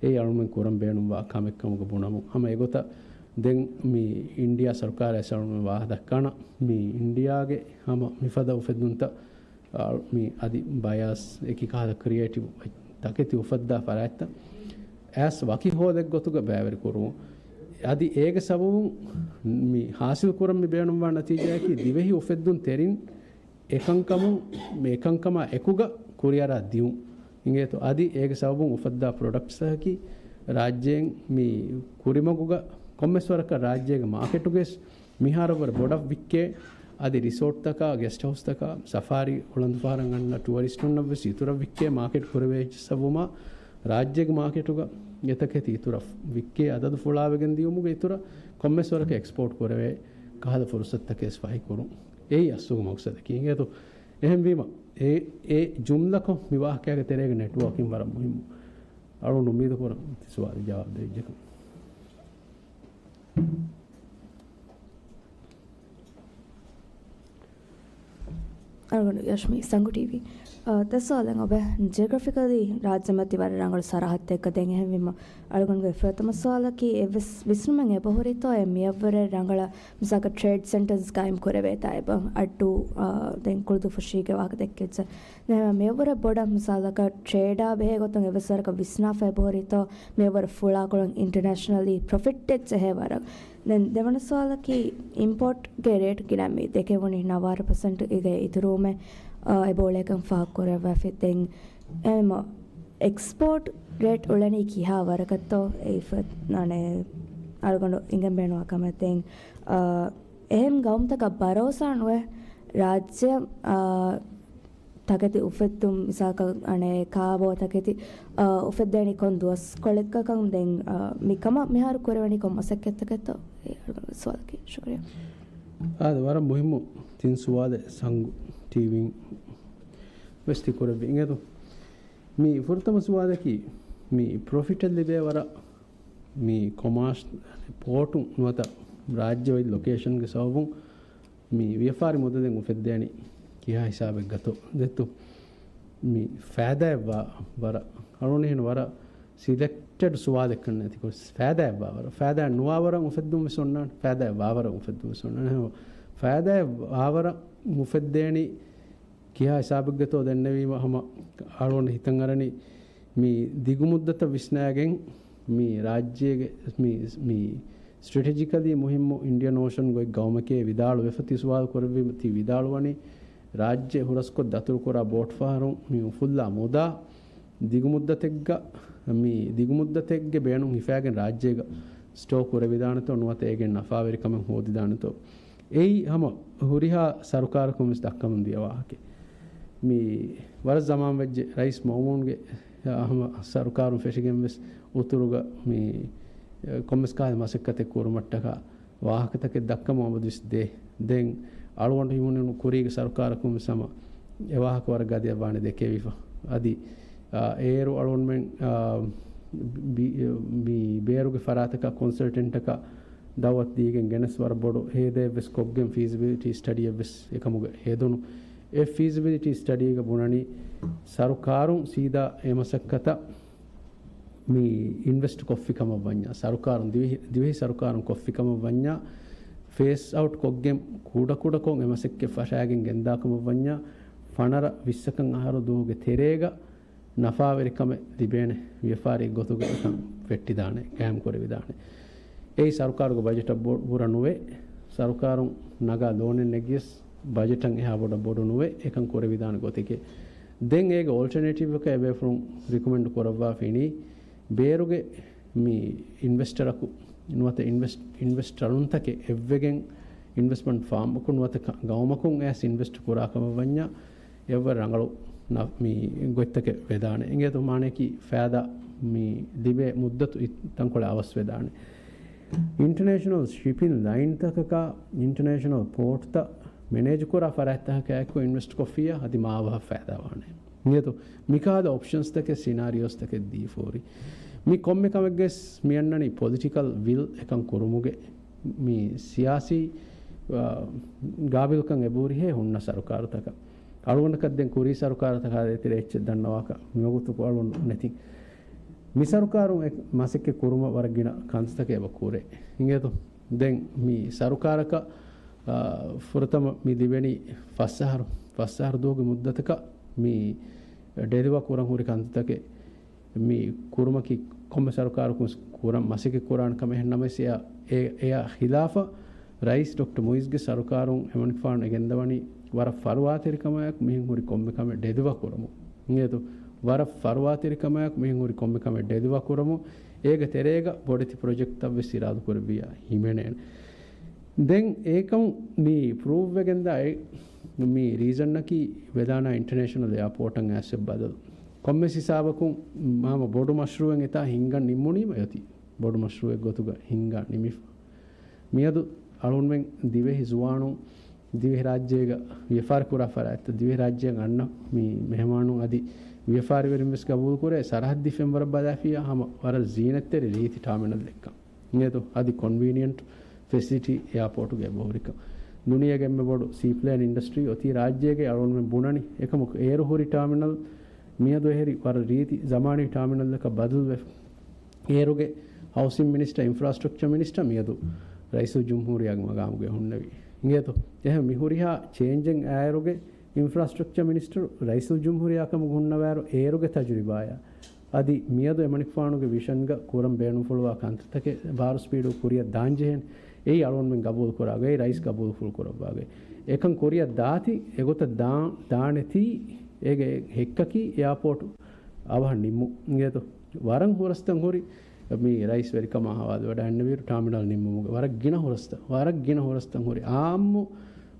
އެއީ އަޅުމެން ކުރަން ބޭނުންވާ ކަމެއް ކަމުގަ ބުނަމުން. ހަމަ އެގޮތަށް ދެން މި އިންޑިއާ ސަރުކާރަށް އަޅުމެން ވާހަކަ ދައްކާނަ މި އިންޑިއާގެ ހަމަ މިފަދަ އުފެއްދުންތައް، އާ، މި އަދި ބަޔާސް އެކި ކަހަލަ ކްރިއޭޓިވް ތަކެތި އުފައްދާ ފަރާތްތައް އައިސް ވަކި ހޯލެއް ގޮތުގަ ބައިވެރި ކުރުން. އަދި އޭގެ ސަބަބުން މި ހާސިލް ކުރަން މި ބޭނުންވާ ނަތީޖާއަކީ ދިވެހި އުފެއްދުން ތެރިން އެކަންކަމުން މި އެކަންކަމާ އެކުގަ ކުރިއަރާ ދިއުން އިނގޭތޯ. އަދި އޭގެ ސަބަބުން އުފައްދާ ޕްރޮޑަކްޓްސްއަކީ ރާއްޖޭން މި ކުރިމަގުގަ ކޮންމެސް ވަރަކަށް ރާއްޖޭގެ މާކެޓުގައި މިހާރަށްވުރެ ބޮޑަށް ވިއްކޭ، އަދި ރިސޯޓްތަކާ، ގެސްޓް ހައުސްތަކާ، ސަފާރީ އުޅަނދުފަހަރަށް އަންނަ ޓުއަރިސްޓުންނަށް ވެސް އިތުރަށް ވިއްކޭ މާކެޓް ކުރެވޭ ހިސާބުމާ، ރާއްޖޭގެ މާކެޓުގަ އެތަކެތި އިތުރަށް ވިއްކޭ އަދަދު ފުޅާވެގެން ދިޔުމުގެ އިތުރަށް ކޮންމެސް ވަރަކަށް އެކްސްޕޯޓް ކުރެވޭ ކަހަލަ ފުރުސަތުތަކެއް ވެސް ފަހި ކުރުން. އެއީ އަސްލުގެ މަގްސަދަކީ. އިނގޭތޯ، އެހެންވީމަ، އެ، އެ ޖުމްލަކޮށް މި ވާހަކައިގެ ތެރޭގަ ނެޓްވޯކިން ވަރަށް މުހިއްމު. އަޅުގަނޑު އުއްމީދު ކުރަން ތި ސުވާލު ޖަވާބު ދޭއްޖެކަން. އަޅުގަނޑު ޔަޝްމީ، ސަނގު ޓީވީ. އާ، ދެ ސުވާލެއް އޮބެ. ޖިއޮގްރަފިކަލީ ރާއްޖެ މަތި ވަރަށް ރަނގަޅު ސަރަހައްދެއްގަ ދެން އެހެންވީމަ، އަޅުގަނޑުގެ ފުރަތަމަ ސުވާލަކީ އެއްވެސް ވިސްނުމެއް އެބަހުރިތޯއޭ މިއަށްވުރެ ރަނގަޅަށް މިސާލަކަށް ޓްރޭޑް ސެންޓަރސް ގާއިމް ކުރެވޭތާ އެބަ އައްޑޫ، އާ، ދެން ކުޅުދުއްފުށީގެ ވާހަކަ ދެއްކިއްޖެ. ދެން މިއަށްވުރެ ބޮޑަށް މިސާލަކަށް ޓްރޭޑާ ބެހޭ ގޮތުން އެއްވެސް ވަރަކަށް ވިސްނާފަ އެބަހުރިތޯ މިއަށްވުރެ ފުޅާކޮޅުން އިންޓަރނޭޝަނަލީ ޕްރޮފިޓް އެއްޗެހޭ ވަރަށް. ދެން ދެވަނަ ސުވާލަކީ އިމްޕޯޓްގެ ރޭޓް ގިނަ މި ދެކެވުނީ ނަވާރަ ޕަސެންޓްގެ އިތުރުވުމެއް، އާ، އެބައުޅޭކަން ފާހަގަކުރައްވާފި. ދެން އެމަ އެކްސްޕޯޓް ރޭޓް އުޅެނީ ކިހާ ވަރަކަށްތޯ އެއީ ފަ-، ނާނެ އަޅުގަނޑު އިނގެން ބޭނުންވާ ކަމެއް. ދެން، އާ، އެހެން ގައުމުތަކަށް ބަރޯސާ ނުވެ ރާއްޖެ، އާ، ތަކެތި އުފެއްދުން މިސާލަކަށް އަނެއް ކާބޯ ތަކެތި، އާ، އުފެއްދޭނީ ކޮން ދުވަސްކޮޅެއްގަކަން ދެން، އާ، މި ކަމަށް މިހާރު ކުރެވެނީ ކޮން މަސައްކަތްތަކެއްތޯ؟ އެ އަޅުގަނޑު ސުވާލަކީ. ޝުކުރިއްޔާ. އާދެ، ވަރަށް މުހިއްމު ތިން ސުވާލެއް ސަނގު ޓީވީން ވެސް ތި ކުރެއްވި އިނގޭތޯ. މި ފުރަތަމަ ސުވާލަކީ މި ޕްރޮފިޓެއް ލިބޭ ވަރަށް މި ކޮމާސް ޕޯޓު ނުވަތަ ރާއްޖެ އޮތް ލޮކޭޝަންގެ ސަބަބުން މި ވިޔަފާރި މުދަލެއް އުފެއްދޭނީ ކިހާ ހިސާބެއްގަތޯ ދެއްތޯ؟ މި ފައިދާއެއް ވާ ވަރަށް، އަޅުގަނޑު އެހެން ވަރަށް ސިލެކްޓެޑް ސުވާލެއްކަން ނެތިކޮށް، ފައިދާއެއް ވާވަރަށް، ފައިދާއެއް ނުވާވަރަށް އުފެއްދުން ވެސް އޮންނާނެ، ފައިދާއެއް ވާވަރަށް އުފެއްދުން ވެސް އޮންނާނެ. ފައިދާއެއް ވާވަރަށް އުފެއްދޭނީ ކިހާ ހިސާބެއްގަތޯ ދެންނެވީމަ ހަމަ އަޅުގަނޑު ހިތަށް އަރަނީ މި ދިގު މުއްދަތަށް ވިސްނާގެން މި ރާއްޖޭގެ މި، މި ސްޓްރެޓެޖިކަލީ މުހިއްމު އިންޑިއަން އޯޝަން ގޮތް ގައުމެކޭ ވިދާޅުވެފަ ތި ސުވާލު ކުރެއްވީމަ ތި ވިދާޅުވަނީ ރާއްޖެ ހުރަސްކޮށް ދަތުރުކުރާ ބޯޓް ފަހަރު މި އުފުއްލާ މުދާ ދިގު މުއްދަތެއްގަ، މި ދިގު މުއްދަތެއްގެ ބޭނުން ހިފާގެން ރާއްޖޭގަ ސްޓޯ ކުރެވިދާނެތޯ ނުވަތަ އޭގެން ނަފާވެރިކަމެއް ހޯދިދާނެތޯ؟ އެއީ ހަމަ ހުރިހާ ސަރުކާރަކުން ވެސް ދައްކަމުން ދިޔަ ވާހަކައެއް. މި ވަރަށް ޒަމާން ވެއްޖެ ރައީސް މައުމޫންގެ ހަމަ ސަރުކާރުން ފެށިގެން ވެސް އުތުރުގަ މި ކޮންމެސް ކާލެ މަސައްކަތެއް ކުރުމަށްޓަކާ ވާހަކަތަކެއް ދައްކަމުން އަބަދުވެސް ދޭ. ދެން އަޅުގަނޑު ހިމެނުނު ކުރީގެ ސަރުކާރަކުން ވެސް ހަމަ އެ ވާހަކަ ވަރަށް ގަދަޔަށް ވާނެ ދެކެވިފަ. އަދި، އާ، އޭރު އަޅުގަނޑުމެން، އާ، ބި-، މި ބޭރުގެ ފަރާތަކަށް ކޮންސަލްޓެންޓަކަށް ދައުވަތު ދީގެން ގެނެސް ވަރަށް ބޮޑު ހޭދައެއްވެސް ކޮށްގެން ފީޒިބިލިޓީ ސްޓަޑީއެއްވެސް އެކަމުގަ ހެދުނު. އެ ފީޒިބިލިޓީ ސްޓަޑީގަ ބުނަނީ ސަރުކާރުން ސީދާ އެ މަސައްކަތަށް މި އިންވެސްޓް ކޮށްފި ކަމަށް ވަންޏާ، ސަރުކާރުން ދިވެހި، ދިވެހި ސަރުކާރުން ކޮށްފި ކަމަށް ވަންޏާ، ފޭސް އައުޓް ކޮށްގެން ކުޑަކުޑަކޮށް އެ މަސައްކަތް ފަށާގެން ގެންދާ ކަމަށް ވަންޏާ، ފަނަރަ ވިއްސަކަށް އަހަރު ދުވަހުގެ ތެރޭގަ ނަފާވެރިކަމެއް ލިބޭނެ ވިޔަފާރި ގޮތުގަ އެކަން ފެއްޓިދާނެ، ގާއިމް ކުރެވިދާނެ. އެއީ ސަރުކާރުގެ ބަޖެޓަށް ބު-، ބުރަ ނުވޭ. ސަރުކާރުން ނަގާ ލޯނެއް ނެގިޔަސް ބަޖެޓަށް އެހާ ބޮޑަށް ބޮޑު ނުވޭ، އެކަން ކުރެވިދާނެ ގޮތެކޭ. ދެން އޭގެ އޯލްޓަރނޭޓިވްއަކަށް އެބޭފުޅުން ރިކޮމެންޑް ކުރައްވާފައިނީ، ބޭރުގެ މި އިންވެސްޓަރަކު ނުވަތަ އިންވެސް-، އިންވެސްޓަރުންތަކެއް އެއްވެގެން އިންވެސްޓްމަންޓް ފާމަކު ނުވަތަ ކަ-، ގައުމަކުން އައިސް އިންވެސްޓް ކުރާ ކަމަށް ވަންޏާ، އެއަށްވުރެ ރަނގަޅު ނަ-، މި ގޮތްތަކެއް ވެދާނެ. އިނގޭތޯ މާނަޔަކީ ފައިދާ މި ލިބޭ މުއްދަތު ތަންކޮޅެއް އަވަސް ވެދާނެ. އިންޓަރނޭޝަނަލް ޝިޕިން ލައިންތަކަކާ އިންޓަރނޭޝަނަލް ޕޯޓްތައް މެނޭޖް ކުރާ ފަރާތްތަކަކާ އެއްކޮށް އިންވެސްޓް ކޮށްފިއްޔާ އަދި މާ އަވަހަށް ފައިދާވާނެ. އިނގޭތޯ މިކާލަ އޮޕްޝަންސްތަކެއް، ސިނާރިއޯސްތަކެއް ދީފަ ހުރި. މި ކޮންމެ ކަމެއްގަސް މި އަންނަނީ ޕޮލިޓިކަލް ވިލް އެކަން ކުރުމުގެ މި ސިޔާސީ، އާ، ގާބިލްކަން އެބަހުރިހޭ ހުންނަ ސަރުކާރުތަކަށް. އަޅުގަނޑަކަށް ދެން ކުރީ ސަރުކާރުތަކާ ދޭތެރޭ އެއްޗެއް ދަންނަވާކަށް މިވަގުތު އަޅުގަނޑު ނެތި. މި ސަރުކާރުން އެ މަސައްކަތް ކުރުމަށް ވަރަށް ގިނަ ކަންތައްތަކެއް އެބަ ކުރޭ. އިނގޭތޯ؟ ދެން މި ސަރުކާރަކަށް، އާ، ފުރަތަމަ މި ލިބެނީ ފަސް އަހަރު، ފަސް އަހަރު ދުވަހުގެ މުއްދަތަކަށް މި ޑެލިވަ ކުރަން ހުރި ކަންތައްތަކެއް މި ކުރުމަކީ ކޮންމެ ސަރުކާރަކުން ކުރަން މަސައްކަތް ކުރާނެ ކަމެއް. އެހެން ނަމަވެސް އެއާ، އެއާ ޚިލާފަށް ރައީސް ޑޮކްޓަރ މުއިޒްގެ ސަރުކާރުން އެމަނިކުފާނު އެ ގެންދަވަނީ ވަރަށް ފަރުވާތެރިކަމާއެކު މިހެން ހުރި ކޮންމެ ކަމެއް ޑެލިވަ ކުރަމުން. އިނގޭތޯ؟ ވަރަށް ފަރުވާތެރިކަމާއެކު މިހެން ހުރި ކޮންމެ ކަމެއް ޑެލިވަ ކުރަމުން. އޭގެ ތެރޭގަ ބޮޑެތި ޕްރޮޖެކްޓްތައްވެސް އިރާދަކުރެއްވިއްޔާ ހިމެނޭނެ. ދެން އެކަމު މި ޕްރޫވްވެގެންދާ އެ-، މި ރީޒަންއަކީ ވެލާނާ އިންޓަރނޭޝަނަލް އެއާޕޯޓަށް އައިސް ބަދަލު. ކޮންމެސް ހިސާބަކުން ހަމަ ބޮޑު މަޝްރޫއެއް އެތާ ހިންގަން ނިންމުނީމަ އޮތީ. ބޮޑު މަޝްރޫއެއް ގޮތުގަ ހިންގާ ނިމިފަ. މިއަދު އަޅުގަނޑުމެން ދިވެހި ޒުވާނުން ދިވެހިރާއްޖޭގަ ވިޔަފާރި ކުރާ ފަރާތްތައް، ދިވެހިރާއްޖޭގަ އަންނަ މި މެހެމާނުން އަދި ވިޔަފާރިވެރިން ވެސް ގަބޫލުކުރޭ، ސަރަހައްދީ ފެންވަރަށް ބަލާފިއްޔާ ހަމަ ވަރަށް ޒީނަތްތެރި ރީތި ޓާމިނަލް ދެއްކަން. އިނގޭތޯ؟ އަދި ކޮންވީނިއަންޓް ފެސިލިޓީ އެއާޕޯޓުގެ އެބަހުރިކަން. ދުނިޔޭގެ އެންމެ ބޮޑު ސީޕްލޭން އިންޑަސްޓްރީ އޮތީ ރާއްޖޭގައި. އަޅުގަނޑުމެން ބުނަނީ އެކަމަކު އޭރު ހުރި ޓާމިނަލް މިއަދު އެހެރި ވަރަށް ރީތި ޒަމާނީ ޓާމިނަލްއަކަށް ބަދަލުވެފަ. އޭރުގެ ހައުސިން މިނިސްޓަރ، އިންފްރާސްޓްރަކްޗަރ މިނިސްޓަރ މިއަދު ރައީސުލްޖުމްހޫރިއްޔާގެ މަގާމުގައި ހުންނެވީ. އިނގޭތޯ؟ އެހެން މި ހުރިހާ ޗޭންޖެއް އައިއިރުގެ އިންފްރާސްޓްރަކްޗަރ މިނިސްޓަރު ރައީސުލްޖުމްހޫރިއްޔާ ކަމުގަ ހުންނަވާއިރު އޭރުގެ ތަޖުރިބާއާ އަދި މިއަދު އެމަނިކުފާނުގެ ވިޝަންގަ ކުރަން ބޭނުންފުޅުވާ ކަންތައްތަކެއް ބާރު ސްޕީޑު ކުރިއަށް ދާންޖެހޭނެ. އެއީ އަޅުގަނޑުމެން ގަބޫލުކުރާ ގޮތް، ރައީސް ގަބޫލުފުޅުކުރައްވާ ގޮތް. އެކަން ކުރިއަށް ދާތީ، އެގޮތަށް ދާ-، ދާނެތީ، އޭގެ ހެއްކަކީ އެއާޕޯޓު އަވަހަށް ނިންމުން. އިނގޭތޯ؟ ވަރަށް ހުރަސްތަން ހުރި މި ރައީސްވެރިކަމާ ހަވާލުވެވަޑައިގެންނެވިއިރު ޓާމިނަލް ނިންމުމުގެ ވަރަށް ގިނަ ހުރަސްތަ-، ވަރަށް ގިނަ ހުރަސްތަން ހުރި. އާއްމު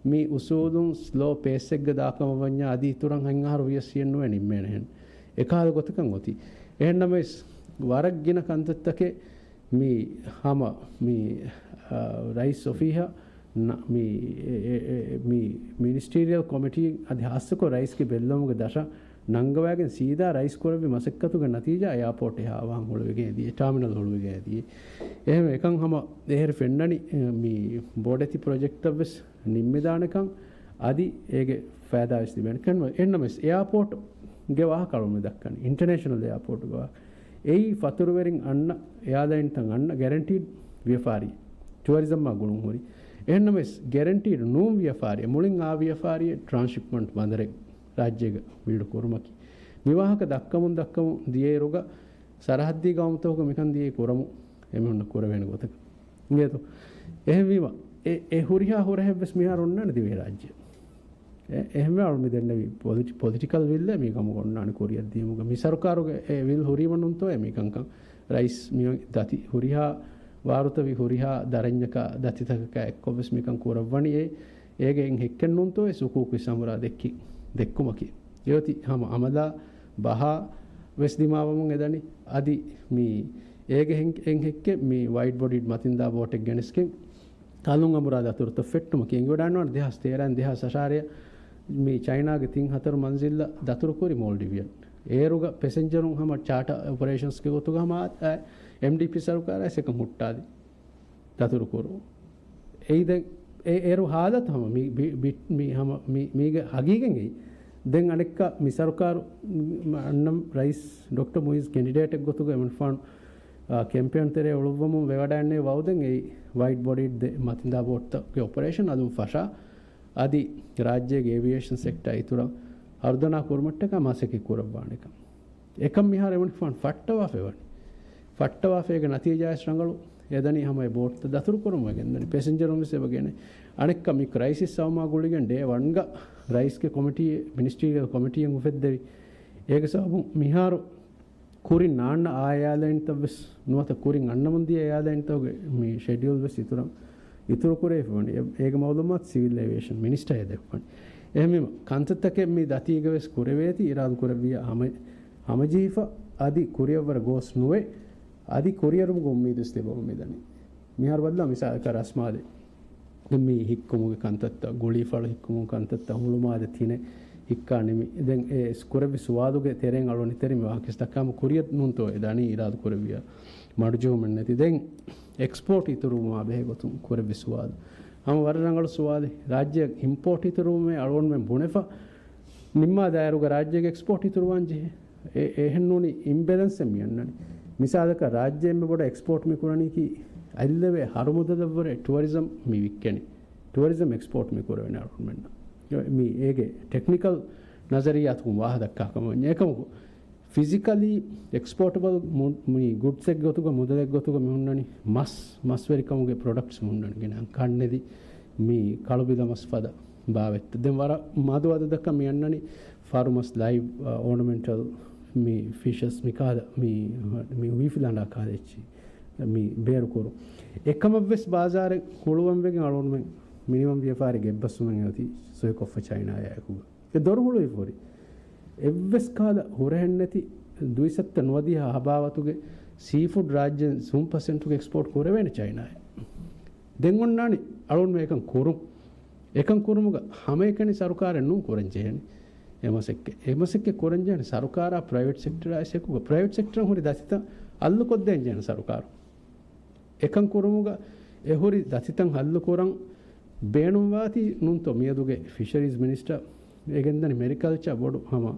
މި އުސޫލުން ސްލޯ ޕޭސްއެއްގަ ދާކަމަށް ވަންޏާ އަދި އިތުރަށް ހަތް އަހަރު ވިޔަސް ހިއެއްނުވެ ނިންމޭނެ ހެން. އެކަހަލަ ގޮތަކަށް އޮތީ. އެހެންނަމަވެސް، ވަރަށް ގިނަ ކަންތައްތަކެއް މި ހަމަ މި، އާ، ރައީސް އޮފީހަށް ނަ-، މި، އެ، އެ، އެ، މި މިނިސްޓީރިއަލް ކޮމިޓީ އަދި ހާއްސަކޮށް ރައީސްގެ ބެއްލެވުމުގެ ދަށަށް ނަންގަވައިގެން ސީދާ ރައީސް ކުރެއްވި މަސައްކަތުގެ ނަތީޖާ އެއާޕޯޓް އެހާ އަވަހަށް ހުޅުވިގެން އެދިޔަ، ޓާމިނަލް ހުޅުވިގެން އެދިޔަ. އެހެން އެކަން ހަމަ އެހެރި ފެންނަނީ، އެ، މި ބޮޑެތި ޕްރޮޖެކްޓްތައް ވެސް ނިންމިދާނެކަން އަދި އޭގެ ފައިދާވެސް ލިބޭނެ. ކަން އެހެންނަމަވެސް، އެއާޕޯޓްގެ ވާހަކަ އަޅުގަނޑު މި ދައްކަނީ. އިންޓަރނޭޝަނަލް އެއާޕޯޓްގެ ވާހަކަ. އެއީ ފަތުރުވެރިން އަންނަ، އެއާލައިންތައް އަންނަ ގެރެންޓީޑް ވިޔަފާރި. ޓުއަރިޒަމްއާ ގުޅުން ހުރި. އެހެންނަމަވެސް، ގެރެންޓީޑް ނޫން ވިޔަފާރި، މުޅިން އާ ވިޔަފާރި ޓްރާންސްޝިޕްމަންޓް ބަނދަރެއް ރާއްޖޭގަ ވީޑު ކުރުމަކީ. މި ވާހަކަ ދައްކަމުން ދައްކަމުން ދިޔައިރުގަ ސަރަހައްދީ ގައުމުތަކުގަ މިކަން ދިޔައީ ކުރަމުން އެމީހުންނަށް ކުރެވޭނެ ގޮތަކަށް. އިނގޭތޯ؟ އެހެންވީމަ، އެ، އެ ހުރިހާ ހުރަހެއްވެސް މިހާރު އޮންނާނެ ދިވެހިރާއްޖެ. އެ، އެހެންވެ އަޅު މި ދެންނެވި ޕޮލިޓި-، ޕޮލިޓިކަލް ވިއްލެއް މި ކަމުގަ އޮންނާނެ ކުރިއަށްދިޔުމުގަ. މި ސަރުކާރުގެ އެ ވިލް ހުރީމަ ނޫންތޯއޭ މިކަންކަން. ރައީސް މި ދަތި ހުރިހާ ވާރުތަވި ހުރިހާ ދަރަންޏަކާ ދަތިތަކަކާ އެއްކޮށްވެސް މިކަން ކުރައްވަނީ އެ، އޭގެ އެއް ހެއްކެއް ނޫންތޯއޭ ސުކޫކު ސަމުރާ ދެއްކި، ދެއްކުމަކީ. އެއޮތީ ހަމަ އަމަލާ ބަހާ ވެސް ދިމާވަމުން އެދަނީ. އަދި މި އޭގެ ހެން-، އެން ހެއްކެއް މި ވައިޑް ބޮޑީޑް މަތިންދާ ބޯޓެއް ގެނެސްގެން ކަލުން އަނބުރާ ދަތުރުތައް ފެއްޓުމަކީ އެނގިވަޑައިންނަވާނެ ދެހާސް ތޭރަ ދެހާސް އަށާރަ މި ޗައިނާގެ ތިން ހަތަރު މަންޒިލްއަށް ދަތުރުކުރި މޯލްޑިވިއަން. އޭރުގަ ޕެސެންޖަރުން ހަމަ ޗާޓަ އޮޕަރޭޝަންސްގެ ގޮތުގަ ހަމަ އާ، އާ، އެމްޑީޕީ ސަރުކާރާ ސެކަން ހުއްޓާލި ދަތުރުކުރު. އެއީ ދެން އެ-، އޭރު ހާލަތު ހަމަ މި-، ބި-، ބި-، މި ހަމަ މި-، މީގެ ހަގީގަތް އެއީ. ދެން އަނެއްކާ މި ސަރުކާރު މަ-، އަންނަ ރައީސް ޑޮކްޓަރ މުއިޒް ކެންޑިޑޭޓެއް ގޮތުގަ އެމަނިފާނު، އާ، ކެމްޕޭން ތެރޭ އުޅުއްވަމުން ވެވަޑައިންނެވި ވައުދެއް އެއީ ވައިޑް ބޮޑީޑް ދެ މަތިންދާ ބޯޓްތަކުގެ އޮޕަރޭޝަން އަލުން ފަށާ، އަދި ރާއްޖޭގެ އޭވިއޭޝަން ސެކްޓާ އިތުރަށް ހަރުދަނާ ކުރުމަށްޓަކާ މަސައްކަތް ކުރައްވާނެކަން. އެކަން މިހާރު އެމަނިފާނު ފައްޓަވާފައިވަނީ. ފައްޓަވާފައިގެ ނަތީޖާއަށް ރަނގަޅު އެދަނީ ހަމަ އެ ބޯޓްތައް ދަތުރުކުރުމުގެ ގެންދަނީ. ޕެސެންޖަރުން ވެސް އެބަ ގެނައި. އަނެއްކާ މި ކްރައިސިސް ސަމާ ގުޅިގެން ޑޭ ވަންގަ ރައީސްގެ ކޮމިޓީ، މިނިސްޓްރީގެ ކޮމިޓީއެއް އުފެއްދެވި. އޭގެ ސަބަބުން މިހާރު ކުރިން ނާންނަ އާ އެއާލައިންތައް ވެސް ނުވަތަ ކުރިން އަންނަމުން ދިޔަ އެއާލައިންތަކުގެ މި ޝެޑިއުލް ވެސް އިތުރަށް، އިތުރު ކުރެވިފައިވަނީ. އެ-، އޭގެ މައުލޫމާތު ސިވިލް އޭވިއޭޝަން މިނިސްޓަރ އެ ދެއްވަނީ. އެހެންވީމަ، ކަންތައްތަކެއް މި ދަތީގަ ވެސް ކުރެވޭތީ އިރާދަ ކުރެއްވިޔާ ހަމަ-، ހަމަޖެހިފަ އަދި ކުރިއަށްވަރަށް ގޯސް ނުވޭ. އަދި ކުރިއެރުމުގެ އުއްމީދު ވެސް ލިބަމުން މިދަނީ. މިހާރު ބައްލަވާ މިސާލަކަށް ރަސްމާލެ މި ހިއްކުމުގެ ކަންތައްތައް، ގުޅީފަޅު ހިއްކުމުގެ ކަންތައްތައް، ހުޅުމާލެ ތިނެއް ހިއްކާ ނިމި. ދެން އެ ކުރެއްވި ސުވާލުގެ ތެރެއިން އަޅުގަނޑު ތެރެއިން ވާހަކަ ދައްކާމަ ކުރިއަށް ނޫންތޯ އެ ދަނީ އިރާދަ ކުރެއްވިޔާ މަޑުޖެހުމެއް ނެތި. ދެން އެކްސްޕޯޓް އިތުރުވުމާ ބެހޭ ގޮތުން ކުރެއްވި ސުވާލު. ހަމަ ވަރަށް ރަނގަޅު ސުވާލެއް. ރާއްޖެއަށް އިމްޕޯޓް އިތުރުވުމޭ އަޅުގަނޑުމެން ބުނެފަ ނިންމާ ދާއިރުގަ ރާއްޖޭގެ އެކްސްޕޯޓް އިތުރުވާން ޖެހޭ. އެ-، އެހެން ނޫނީ އިމްބެލެންސެއް މި އަންނަނީ. މިސާލަކަށް ރާއްޖެ އެންމެ ބޮޑަށް އެކްސްޕޯޓް މި ކުރަނީކީ އަތްލެވޭ ހަރު މުދަލަށްވުރެ ޓުއަރިޒަމް މި ވިއްކެނީ. ޓުއަރިޒަމް އެކްސްޕޯޓް މި ކުރެވެނީ އަޅުގަނޑުމެންނަށް. މި އޭގެ ޓެކްނިކަލް ނަޒަރިއްޔާތަކުން ވާހަ ދައްކާ ކަމަށް ވަންޏާ. އެކަމަކު، ފިޒިކަލީ އެކްސްޕޯޓަބަލް މު-، މި ގުޑްސްއެއް ގޮތުގަ، މުދަލެއް ގޮތުގަ މި ހުންނަނީ މަސް، މަސްވެރިކަމުގެ ޕްރޮޑަކްޓްސް މި ހުންނަނީ. ގިނަ ކަންނެތި މި ކަޅުބިލަމަސް ފަދަ ބާވަތްތައް. ދެން ވަރަށް މަދު އަދަދަކަށް މި އަންނަނީ ފަރުމަސް، ލައިވް، އާ، އޯނަމެންޓަލް މި ފިޝަސް މި ކާލަ މި، މި ހުއިފިލަނޑާ ކާލަ އެއްޗި މި ބޭރުކުރުން. އެކަމަށްވެސް ބާޒާރެއް ހުޅުވަންވެގެން އަޅުގަނޑުމެން މިނިވަން ވިޔަފާރި ގެއްބަސްވުމެއް އޮތީ ސޮއިކޮށްފަ ޗައިނާއާއެކުގަ. އެ ދޮރު ހުޅުވިފަ ހުރި. އެއްވެސް ކާލަ ހުރަހެއްނެތި ދުއިސައްތަ ނުވަދިހަ ހަބާވަތުގެ ސީފުޑް ރާއްޖޭން ސުން ޕަސެންޓުގެ އެކްސްޕޯޓް ކުރެވޭނެ ޗައިނާއަށް. ދެން އޮންނާނީ އަޅުގަނޑުމެން އެކަން ކުރުން. އެކަން ކުރުމުގަ ހަމައެކަނި ސަރުކާރެއް ނޫން ކުރަން ޖެހޭނެ އެ މަސައްކަތް. އެ މަސައްކަތް ކުރަން ޖެހޭނެ ސަރުކާރާ ޕްރައިވެޓް ސެކްޓަރާ އެސެކުގަ. ޕްރައިވެޓް ސެކްޓަރުން ހުރި ދަތިތައް ހައްލުކޮށްދޭން ޖެހޭނެ ސަރުކާރު. އެކަން ކުރުމުގަ އެ ހުރި ދަތިތައް ހައްލުކުރަން ބޭނުންވާތީ ނޫންތޯ މިއަދުގެ ފިޝަރީޒް މިނިސްޓަރ އެ ގެންދަނީ މެރިކަލްޗާ ބޮޑު ހަމަ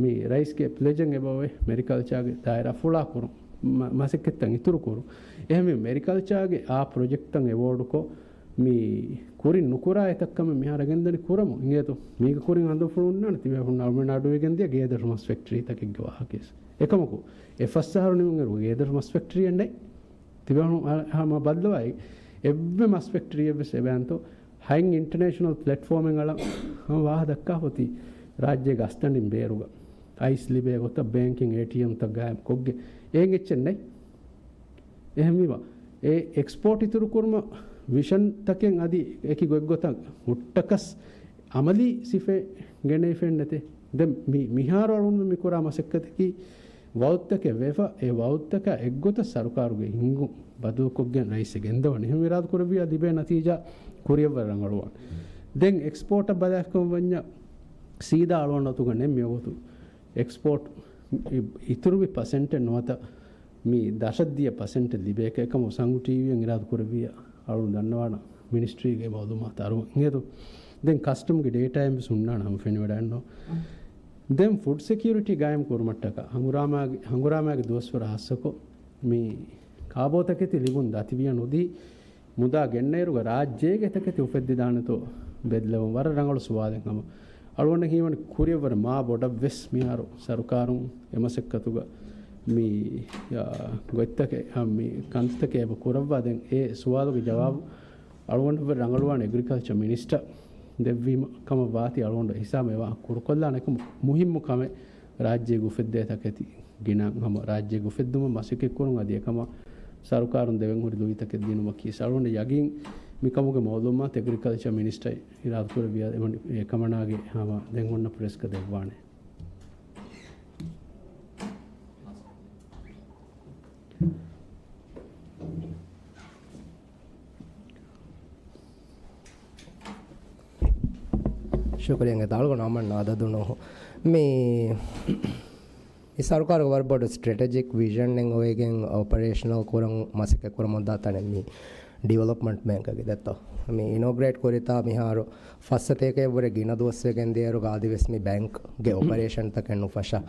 މި ރައީސްގެ ޕްލެޖެއް އެބައޮތް މެރިކަލްޗާގެ ދާއިރާ ފުޅާ ކުރުން މަ-، މަސައްކަތްތައް އިތުރު ކުރުން. އެހެންވެ މެރިކަލްޗާގެ އާ ޕްރޮޖެކްޓްތައް އެވޯޑުކޮށް މި ކުރިން ނުކުރާ އެތައް ކަމެއް މިހާރު ގެންދަނީ ކުރަމުން. އިނގޭތޯ މީގެ ކުރިން ހަނދުންފުޅު ހުންނާނެ ތިބޭފުޅުން އަޅުމެން އަޑުއިވިގެން ދިޔަ ގޭދޮރު މަސް ފެކްޓަރީތަކެއްގެ ވާހަކަވެސް. އެކަމަކު އެ ފަސް އަހަރު ނިމުންއިރު ގޭދޮރު މަސް ފެކްޓަރީއެއް ނެތް. ތިބޭފުޅުން އަ-، ހަމަ ބައްލަވާ އެއްވެ މަސް ފެކްޓަރީއެއްވެސް އެބައިންތޯ ހައިން އިންޓަނޭޝަނަލް ޕްލެޓްފޯމެއް އަޅަން ހަމަ ވާހަ ދައްކާފަ އޮތީ ރާއްޖޭގެ އަސްތަނޑިން ބޭރުގަ. އައިސް ލިބޭ ގޮތަށް ބޭންކިން އޭޓީއެމްތައް ގާއިމް ކޮށްގެ އެއިން އެއްޗެއް ނެތް. އެހެންވީމަ، އެ އެކްސްޕޯޓް އިތުރުކުރުމަށް ވިޝަންތަކެއް އަދި އެކި ގޮތްގޮތަށް ހުއްޓަކަސް އަމަލީ ސިފައެއް ގެނައިފައެއް ނެތޭ. ދެން މި-، މިހާރު އަޅުގަނޑުމެން މި ކުރާ މަސައްކަތަކީ ވައުދުތަކެއް ވެފަ، އެ ވައުދުތަކާ އެއްގޮތަށް ސަރުކާރުގެ ހިންގުން ބަދަލުކޮށްގެން ރައީސް ގެންދަވަނީ. އެހެން އިރާދަ ކުރެއްވިޔާ ލިބޭ ނަތީޖާ ކުރިއަށްވަރަށް ރަނގަޅުވާނެ. ދެން އެކްސްޕޯޓަށް ބަލާކަމަށް ވަންޏާ ސީދާ އަޅުގަނޑު އަތުގަ ނެތް މިވަގުތު އެކްސްޕޯޓް އި-، އިތުރުވި ޕަސެންޓެއް ނުވަތަ މި ދަށަށްދިޔަ ޕަސެންޓެއް ލިބޭކަށް އެކަމަކު ސަންގު ޓީވީއަށް އިރާދަ ކުރެއްވިޔާ އަޅުގަނޑު ދަންނަވާނަން މިނިސްޓްރީގެ މައުލޫމާތު އަރުވަން އިނގޭތޯ. ދެން ކަސްޓަމްގެ ޑޭޓާއެއް ވެސް ހުންނާނެ ހަމަ ފެނިވަޑައިންނޯ. ދެން ފުޑް ސެކިއުރިޓީ ގާއިމް ކުރުމަށްޓަކާ ހަނގުރާމާގެ، ހަނގުރާމާގެ ދުވަސްވަރު ހާއްސަކޮށް މި ކާބޯތަކެތި ލިބުން ދަތިވިޔަ ނުދީ މުދާ ގެންނައިރުގަ ރާއްޖޭގެ އެތަކެތި އުފެއްދިދާނެތޯ ބެއްލެވުން ވަރަށް ރަނގަޅު ސުވާލެއް ހަމަ. އަޅުގަނޑަށް ހީވަނީ ކުރިއަށްވުރެ މާ ބޮޑަށްވެސް މިހާރު ސަރުކާރުން އެމަސައްކަތުގަ މި، އާ، ގޮތްތަކެއް، އާ، މި ކަންތައްތަކެއް އެބަ ކުރައްވާ. ދެން އެ ސުވާލުގެ ޖަވާބު އަޅުގަނޑަށްވުރެ ރަނގަޅުވާނެ އެގްރިކަލްޗަރ މިނިސްޓަރ ދެއްވީމަ ކަމަށް ވާތީ އަޅުގަނޑު ހިސާބު އެވާ ކުރުކޮށްލާނެ އެކަމަ މުހިއްމު ކަމެއް ރާއްޖޭގެ އުފެއްދޭ ތަކެތި ގިނަ ހަމަ ރާއްޖޭގެ އުފެއްދުމަށް މަސައްކަތްކުރުން އަދި އެކަމަށް ސަރުކާރުން ދެވެން ހުރި ލުއިތަކެއް ދިނުމަކީ އަޅުގަނޑަށް ޔަގީން މިކަމުގެ މައުލޫމާތު އެގްރިކަލްޗަރ މިނިސްޓަރ އިރާދަ ކުރެއްވިޔާ އެކަމަނާގެ ހަމަ ދެން އޮންނަ ޕްރެސްގަ ދެއްވާނެ. ޝުކުރިއްޔާ އަޅުގަނޑު އަމަން އަދަދު ނޫހު. މި މި ސަރުކާރުގެ ވަރަށް ބޮޑު ސްޓްރެޓެޖިކް ވިޝަންއެއް އޮވެގެން އޮޕަރޭޝަނަލް ކުރަން މަސައްކަތް ކުރަމުންދާ ތަނެއް މި ޑިވެލޮޕްމަންޓް ބޭންކަކީ ދެއްތޯ. މި އިނޯގްރޭޓް ކުރިތާ މިހާރު ފައްސަތޭކައެއްވުރެ ގިނަ ދުވަސްވެގެން ދިޔައިރުގަ އަދިވެސް މި ބޭންކްގެ އޮޕަރޭޝަންތަކެއް ނުފަށާ.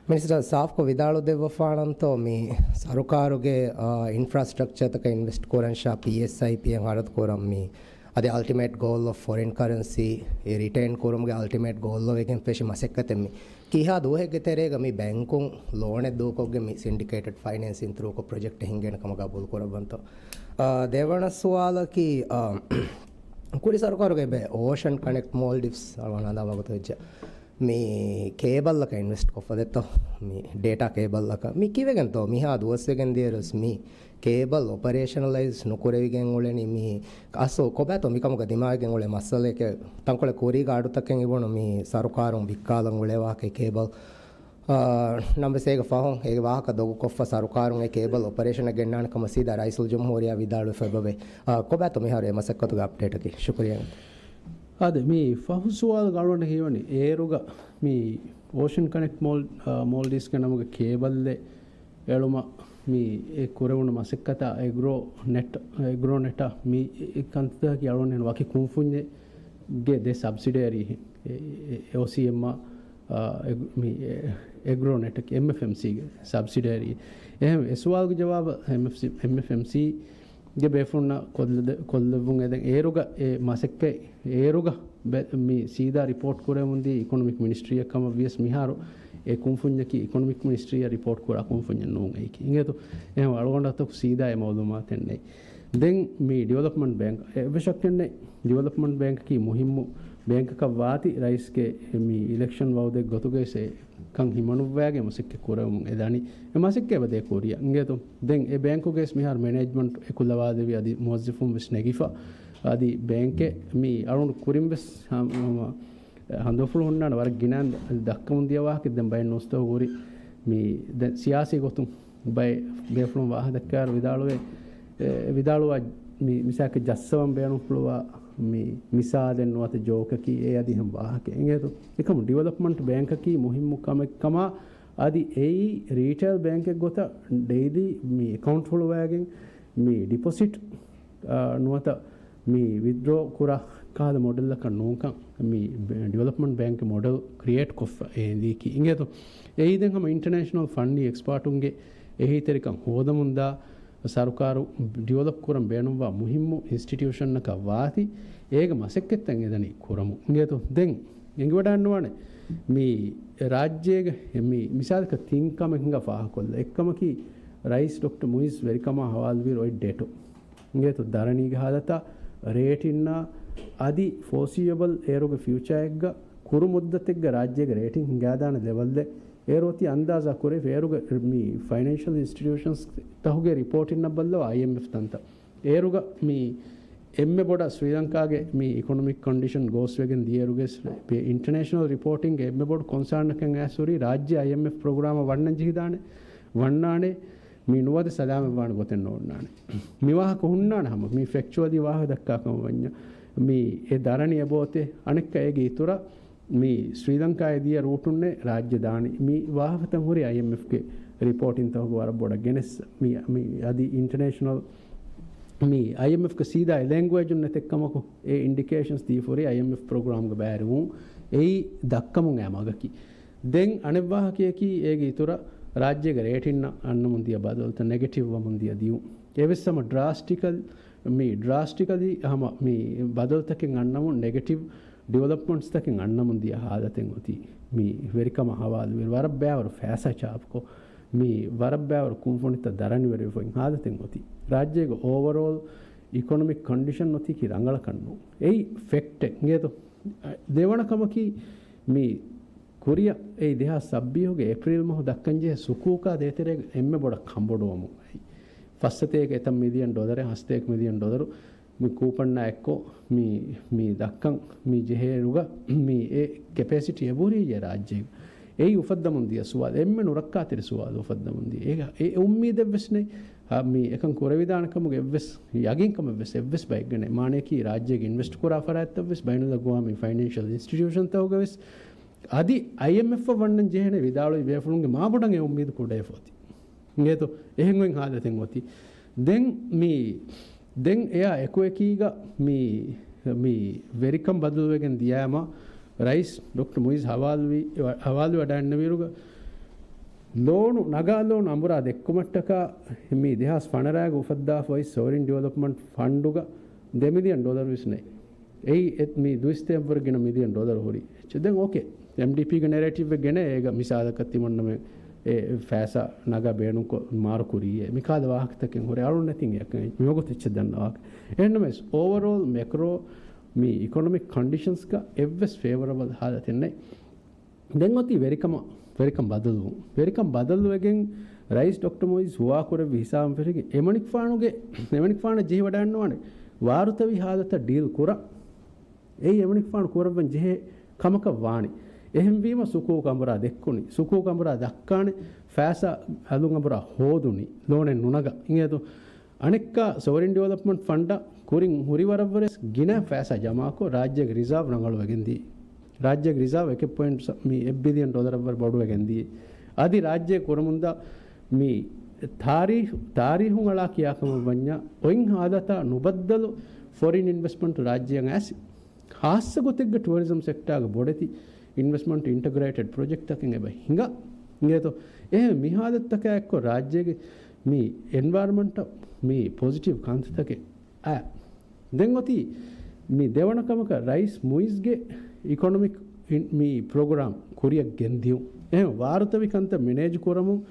މިނިސްޓަރ ސާފްކޮށް ވިދާޅު ދެއްވަފާނަންތޯ މި ސަރުކާރުގެ، އާ، އިންފްރާސްޓްރަކްޗާތަކަށް އިންވެސްޓް ކުރަންށާ ޕީއެސްއައިޕީއަށް ހަރަދު ކުރަން މި އަދި އަލްޓިމޭޓް ގޯލް އޮފް ފޮރިން ކަރެންސީ ރިޓެއިން ކުރުމުގެ އަލްޓިމޭޓް ގޯލް އޮވެގެން ފެށި މަސައްކަތެއް މި. ކިހާ ދުވަހެއްގެ ތެރޭގަ މި ބޭންކުން ލޯނެއް ދޫކޮށްގެން މި ސިންޑިކޭޓެޑް ފައިނޭންސިން ތްރޫކޮށް ޕްރޮޖެކްޓެއް ހިންގޭނެ ކަމަށް ގަބޫލު ކުރައްވަންތޯ؟ އާ، ދެވަނަ ސުވާލަކީ، އާ، ކުރި ސަރުކާރުގެ ބޭ އޯޝަން ކަނެކްޓް މޯލްޑިވްސް އަޅުގަނޑު ހަނދާން ވަގުތު ވެއްޖެ. މި ކޭބަލްއަކަށް އިންވެސްޓް ކޮށްފަ ދެއްތޯ؟ މި ޑޭޓާ ކޭބަލްއަކަށް. މި ކިވެގެންތޯ މިހާ ދުވަސްވެގެން ދިޔައިރުސް މި ކޭބަލް އޮޕަރޭޝަނަލައިޒް ނުކުރެވިގެން އުޅެނީ މި އަސްލު ކޮބާތޯ މިކަމުގަ ދިމާވެގެން އުޅޭ މައްސަލައެކޭ؟ ތަންކޮޅެއް ކުރީގަ އަޑުތަކެއް އިވުނު މި ސަރުކާރުން ވިއްކާލަން އުޅޭ ވާހަކަ ކޭބަލް. އާ، ނަމަވެސް އޭގެ ފަހުން އޭގެ ވާހަކަ ދޮގުކޮށްފަ ސަރުކާރުން އެ ކޭބަލް އޮޕަރޭޝަނަށް ގެންނާނެ ކަމަށް ސީދާ ރައީސުލްޖުމްހޫރިއްޔާ ވިދާޅުވެފަ އެބަވޭ. އާ، ކޮބާތޯ މިހާރު އެ މަސައްކަތުގެ އަޕްޑޭޓަކީ؟ ޝުކުރިއްޔާ. އާދެ، މި ފަހު ސުވާލު ގަޅުވަން ހީވަނީ އޭރުގަ މި އޯޝަން ކަނެކްޓް މޯލް، އާ، މޯލްޑިވްސްގެ ނަމުގެ ކޭބަލްއެއް އެޅުމަށް މި އެ ކުރެވުނު މަސައްކަތާ އެގްރޯ ނެޓް، އެގްރޯ ނެޓާ މި އެ ކަންތައްތަކަކީ އަޅުގަނޑު ވަކި ކުންފުންޏެއްގެ ދެ ސަބްސިޑަރީ، އެ، އެ، އޯސީއެމްއާ، އާ، އެގް-، މި އެ، އެގްރޯ ނެޓަކީ އެމްއެފްއެމްސީގެ ސަބްސިޑަރީ. އެހެން އެ ސުވާލުގެ ޖަވާބަށް އެމްއެފްސީ، އެމްއެފްއެމްސީގެ ބޭފުޅުންނަށް ކޮށްލެ-، ކޮށްލެއްވުން އެދެން އޭރުގަ އެ މަސައްކަތް އޭރުގަ ބެ-، މި ސީދާ ރިޕޯޓް ކުރެވެމުންދީ އިކޮނޮމިކް މިނިސްޓްރީއަށް ކަމަށް ވިޔަސް މިހާރު އެ ކުންފުންޏަކީ އިކޮނޮމިކް މިނިސްޓްރީއަށް ރިޕޯޓް ކުރާ ކުންފުންޏެއް ނޫން އެއީކީ. އިނގޭތޯ؟ އެހެން އަޅުގަނޑަށް ތަކު ސީދާ އެ މައުލޫމާތެއް ނެތް. ދެން މި ޑިވެލޮޕްމަންޓް ބޭންކް، އެއްވެސް ޝައްކެއް ނެތް، ޑިވެލޮޕްމަންޓް ބޭންކަކީ މުހިއްމު ބޭންކަކަށް ވާތީ ރައީސްގެ މި އިލެކްޝަން ވައުދެއް ގޮތުގައި އެ ކަން ހިމަނުއްވާގެ މަސައްކަތް ކުރެވެމުން އެދަނީ. އެ މަސައްކަތް އެބަދޭ ކުރިއަށް. އިނގޭތޯ؟ ދެން އެ ބޭންކުގެ މިހާރު މެނޭޖްމަންޓް އެކުލަވާދެވި އަދި މުވައްޒަފުން ވެސް ނެގިފަ. އަދި ބޭންކެއް މި އަޅުގަނޑު ކުރިން ވެސް ހަ-، ހަ-، ހަނދުފުޅު ހުންނާނެ ވަރަށް ގިނަ ދައްކަމުން ދިޔަ ވާހަކަ ދެން ބައެއް ނޫސްތަކު ހުރި މި ދެން ސިޔާސީ ގޮތުން ބައެއް ބޭފުޅުން ވާހަކަ ދައްކާއިރު ވިދާޅުވޭ، އެ، ވިދާޅުވާ މި މިސާލަކަށް ޖައްސަވަން ބޭނުންފުޅުވާ މި މިސާލެއް ނުވަތަ ޖޯކަކީ އެ އަދި އެހެން ވާހަކަ އިނގޭތޯ. އެކަމު ޑިވެލޮޕްމަންޓް ބޭންކަކީ މުހިއްމު ކަމެއް ކަމާ އަދި އެއީ ރީޓެއިލް ބޭންކެއް ގޮތަށް ޑެއިލީ މި އެކައުންޓް ހުޅުވައިގެން މި ޑިޕޮޒިޓް، އާ، ނުވަތަ މި ވިތްޑްރޯ ކުރާ ކަހަލަ މޮޑެލްއަކަށް ނޫންކަން މި ޑިވެލޮޕްމަންޓް ބޭންކް މޮޑެލް ކްރިއޭޓް ކޮށްފަ އެ އެނދީކީ އިނގޭތޯ. އެއީ ދެން ހަމަ އިންޓަރނޭޝަނަލް ފަންނީ އެކްސްޕާޓުންގެ އެހީތެރިކަން ހޯދަމުންދާ ސަރުކާރު ޑިވެލޮޕް ކުރަން ބޭނުންވާ މުހިއްމު އިންސްޓިޓިއުޝަންއަކަށް ވާތީ، އޭގެ މަސައްކަތްތައް އެދަނީ ކުރަމުން. އިނގޭތޯ؟ ދެން އެނގިވަޑައިނުވާނެ މި ރާއްޖޭގެ މި މިސާލަކަށް ތިން ކަމެއް ހިނގާ ފާހަގަކޮށްލަ. އެއްކަމަކީ، ރައީސް ޑޮކްޓަރ މުއިއްޒު ވެރިކަމާ ހަވާލުވިއިރު އޮތް ޑެޓު. އިނގޭތޯ؟ ދަރަނީގެ ހާލަތާ ރޭޓިންއާ އަދި ފޯސީއެބަލް އޭރުގެ ފިއުޗާއެއްގަ ކުރު މުއްދަތެއްގަ ރާއްޖޭގެ ރޭޓިން ހިނގާދާނެ ލެވަލްއެއް އޭރު އޮތީ އަންދާޒާ ކުރެވިފަ. އޭރުގެ މި ފައިނޭންޝަލް އިންސްޓިޓިއުޝަންސް ތަހުގެ ރިޕޯޓިންނަށް ބައްލަވާ އައިއެމްއެފް ތަންތަން. އޭރުގަ މި އެންމެ ބޮޑަށް ސްރީލަންކާގެ މި އިކޮނޮމިކް ކޮންޑިޝަން ގޯސްވެގެން ދިޔައިރުގެ ސް-، ޕެ-، އިންޓަރނޭޝަނަލް ރިޕޯޓިންގެ އެންމެ ބޮޑު ކޮންސާންއަކަށް އައިސް ހުރީ ރާއްޖެ އައިއެމްއެފް ޕްރޮގްރާމަށް ވަންނަން ޖެހިދާނެ، ވަންނާނެ، މި ނުވަދެ ސަލާމަތްވާނެ ގޮތެއް ނޯންނާނެ. މި ވާހަކަ ހުންނާނެ ހަމަ މި ފެކްޗުއަލީ ވާހަކަ ދައްކާ ކަމަށް ވަންޏާ، މި އެ ދަރަނި އެބައޮތޭ، އަނެއްކާ އޭގެ އިތުރަށް މި ސްރީލަންކާއި ދިޔަ ރޫޓުންނޭ ރާއްޖެ ދާނީ. މި ވާހަކަތައް ހުރީ އައިއެމްއެފްގެ ރިޕޯޓިންތަކުގެ ވަރަށް ބޮޑަށް ގެނެސް، މި، މި އަދި އިންޓަރނޭޝަނަލް، މި އައިއެމްއެފްގެ ސީދާ އެ ލެންގުއޭޖުން ނެތެއްކަމަކު، އެ އިންޑިކޭޝަންސް ދީފަ ހުރީ އައިއެމްއެފް ޕްރޮގްރާމްގެ ބައިވެރިވުން އެއީ ދައްކަމުން އައި މަގަކީ. ދެން އަނެއް ވާހަކަޔަކީ، އޭގެ އިތުރަށް ރާއްޖޭގެ ރޭޓިންއަށް އަންނަމުން ދިޔަ ބަދަލުތައް ނެގެޓިވް ވަމުން ދިޔަ ދިޔުން. އެވެސް ހަމަ ޑްރާސްޓިކަލް، މި ޑްރާސްޓިކަލީ ހަމަ މި ބަދަލުތަކެއް އަންނަމުން ނެގެޓިވް ޑިވެލޮޕްމަންޓްސްތަކެއް އަންނަމުން ދިޔަ ހާލަތެއް އޮތީ. މި ވެރިކަމާ ހަވާލުވި ވަރަށް ބައިވަރު ފައިސާ ޗާޕުކޮށް، މި ވަރަށް ބައިވަރު ކުންފުނިތައް ދަރަނިވެރިވެފައި ހާލަތެއް އޮތީ. ރާއްޖޭގެ އޯވަރޯލް އިކޮނޮމިކް ކޮންޑިޝަން އޮތީކީ ރަނގަޅަކަށް ނޫން. އެއީ ފެކްޓެއް. އިނގޭތޯ؟ ދެވަނަ ކަމަކީ، މި ކުރިއަށް އެއީ ދެހާސް ސައްބީހުގެ އޭޕްރީލް މަހު ދައްކަންޖެހޭ ސުކޫކާ ދޭތެރޭގެ އެންމެ ބޮޑަށް ކަނބޮޑުވަމުން އައި. ފައްސަތޭކަ އެތައް މިލިއަން ޑޮލަރެއް، ހަސަތޭކަ މިލިއަން ޑޮލަރު މި ކޫޕަންއާ އެއްކޮށް މި، މި ދައްކަން މި ޖެހޭއިރުގަ މި އެ ކެޕޭސިޓީ އެބަހުރިއްޔޭ ރާއްޖޭގަ. އެއީ އުފައްދަމުން ދިޔަ ސުވާލު. އެންމެ ނުރައްކާތެރި ސުވާލު އުފައްދަމުން ދިޔަ. އޭގަ އެ އުއްމީދެއްވެސް ނެތް. މި އެކަން ކުރެވިދާނެ ކަމުގެ އެއްވެސް ޔަގީންކަމެއްވެސް އެއްވެސް ބައެއްގެ ނެތް. މާނަޔަކީ ރާއްޖޭގެ އިންވެސްޓް ކުރާ ފަރާތްތައްވެސް ބައިނަލްއަގްވާމީ ފައިނޭންޝަލް އިންސްޓިޓިއުޝަންތަކުގަވެސް އަދި އައިއެމްއެފް ވަންނަން ޖެހޭނެ ވިދާޅުވި ބޭފުޅުންގެ މާބޮޑަށް އެ އުއްމީދު ކުޑައެފަ އޮތީ. އިނގޭތޯ؟ އެހެން އޮތް ހާލަތެއް އޮތީ. ދެން މި، ދެން އެއާ އެކުއެކީގަ މި، މި ވެރިކަން ބަދަލުވެގެން ދިޔާމަ، ރައީސް ޑޮކްޓަރ މުއިޒް ހަވާލުވި، ހަވާލުވެވަޑައިންނެވިއިރުގަ، ލޯނު، ނަގާ ލޯނު އަނބުރާ ދެއްކުމަށްޓަކާ މި ދެހާސް ފަނަރައިގަ އުފައްދާފަ އޮތް ސޯވަރިން ޑިވެލޮޕްމަންޓް ފަންޑުގަ ދެ މިލިއަން ޑޮލަރު ވެސް ނެތް. އެއީ އެ-، މި ދުއިސައްތަ އެއްވަރު ގިނަ މިލިއަން ޑޮލަރު ހުރި އެއްޗެއް. ދެން އޯކޭ. އެމްޑީޕީގެ ނެރޭޓިވްއެއް ގެނައޭ ގަ މިސާލަކަށް ތިމަންނަމެ އެ ފައިސާ ނަގާ ބޭނުންކޮށް މާރު ކުރީއޭ. މިކާލަ ވާހަކަތަކެއް ހުރޭ އަޅުން ނެތިން އެކަން މިވަގުތު އެއްޗެއް ދަންނަވާކަށް. އެހެންނަމަވެސް އޯވަރޯލް މެކްރޯ މި އިކޮނޮމިކް ކޮންޑިޝަންސްގަ އެއްވެސް ފޭވަރަބަލް ހާލަތެއް ނެތް. ދެން އޮތީ ވެރިކަމަށް، ވެރިކަން ބަދަލުވުން. ވެރިކަން ބަދަލުވެގެން ރައީސް ޑޮކްޓަރ މުއިޒް ހުވާކުރެއްވި ހިސާބުން ފެށިގެން އެމަނިކުފާނުގެ، އެމަނިކުފާނަށް ޖެހިވަޑައިންނަވާނެ ވާރުތަވި ހާލަތަށް ޑީލް ކުރަން. އެއީ އެމަނިކުފާނު ކުރައްވަން ޖެހޭ ކަމަކަށް ވާނެ. އެހެންވީމަ ސުކޫކު އަނބުރާ ދެއްކުނީ، ސުކޫކު އަނބުރާ ދައްކާނެ ފައިސާ އަލުން އަނބުރާ ހޯދުނީ ލޯނެއް ނުނަގަ. އިނގޭތޯ؟ އަނެއްކާ ސޯވަރިން ޑިވެލޮޕްމަންޓް ފަންޑަށް ކުރިން ހުރި ވަރަށްވުރެސް ގިނަ ފައިސާ ޖަމާކޮށް، ރާއްޖޭގެ ރިޒާވް ރަނގަޅުވެގެން ދިޔަ. ރާއްޖޭގެ ރިޒާވް އެކެއް ޕޮއިންޓް މި އެއް ބިލިއަން ޑޮލަރަށްވުރެ ބޮޑުވެގެން ދިޔަ. އަދި ރާއްޖޭ ކުރަމުންދާ މި ތާރީހު، ތާރީހުން އަޅާ ކިޔާކަމަށް ވަންޏާ އޮތް ހާލަތާ ނުބައްދަލު ފޮރިން އިންވެސްޓްމަންޓް ރާއްޖެއަށް އައިސް. ޚާއްޞަ ގޮތެއްގަ ޓުއަރިޒަމް ސެކްޓާގަ ބޮޑެތި އިންވެސްޓްމަންޓް އިންޓަގްރޭޓެޑް ޕްރޮޖެކްޓްތަކެއް އެބަ ހިނގާ. އިނގޭތޯ؟ އެހެން މި ހާލަތުތަކާ އެއްކޮށް ރާއްޖޭގެ މި އެންވަޔަރަމަންޓަށް މި ޕޮޒިޓިވް ކަންތައްތަކެއް އާ. ދެން އޮތީ މި ދެވަނަ ކަމަކަށް ރައީސް މުއިޒްގެ އިކޮނޮމިކް އިން-، މި ޕްރޮގްރާމް ކުރިއަށް ގެންދިޔުން. އެހެން ވާރުތަވި ކަންތައް މެނޭޖް ކުރަމުން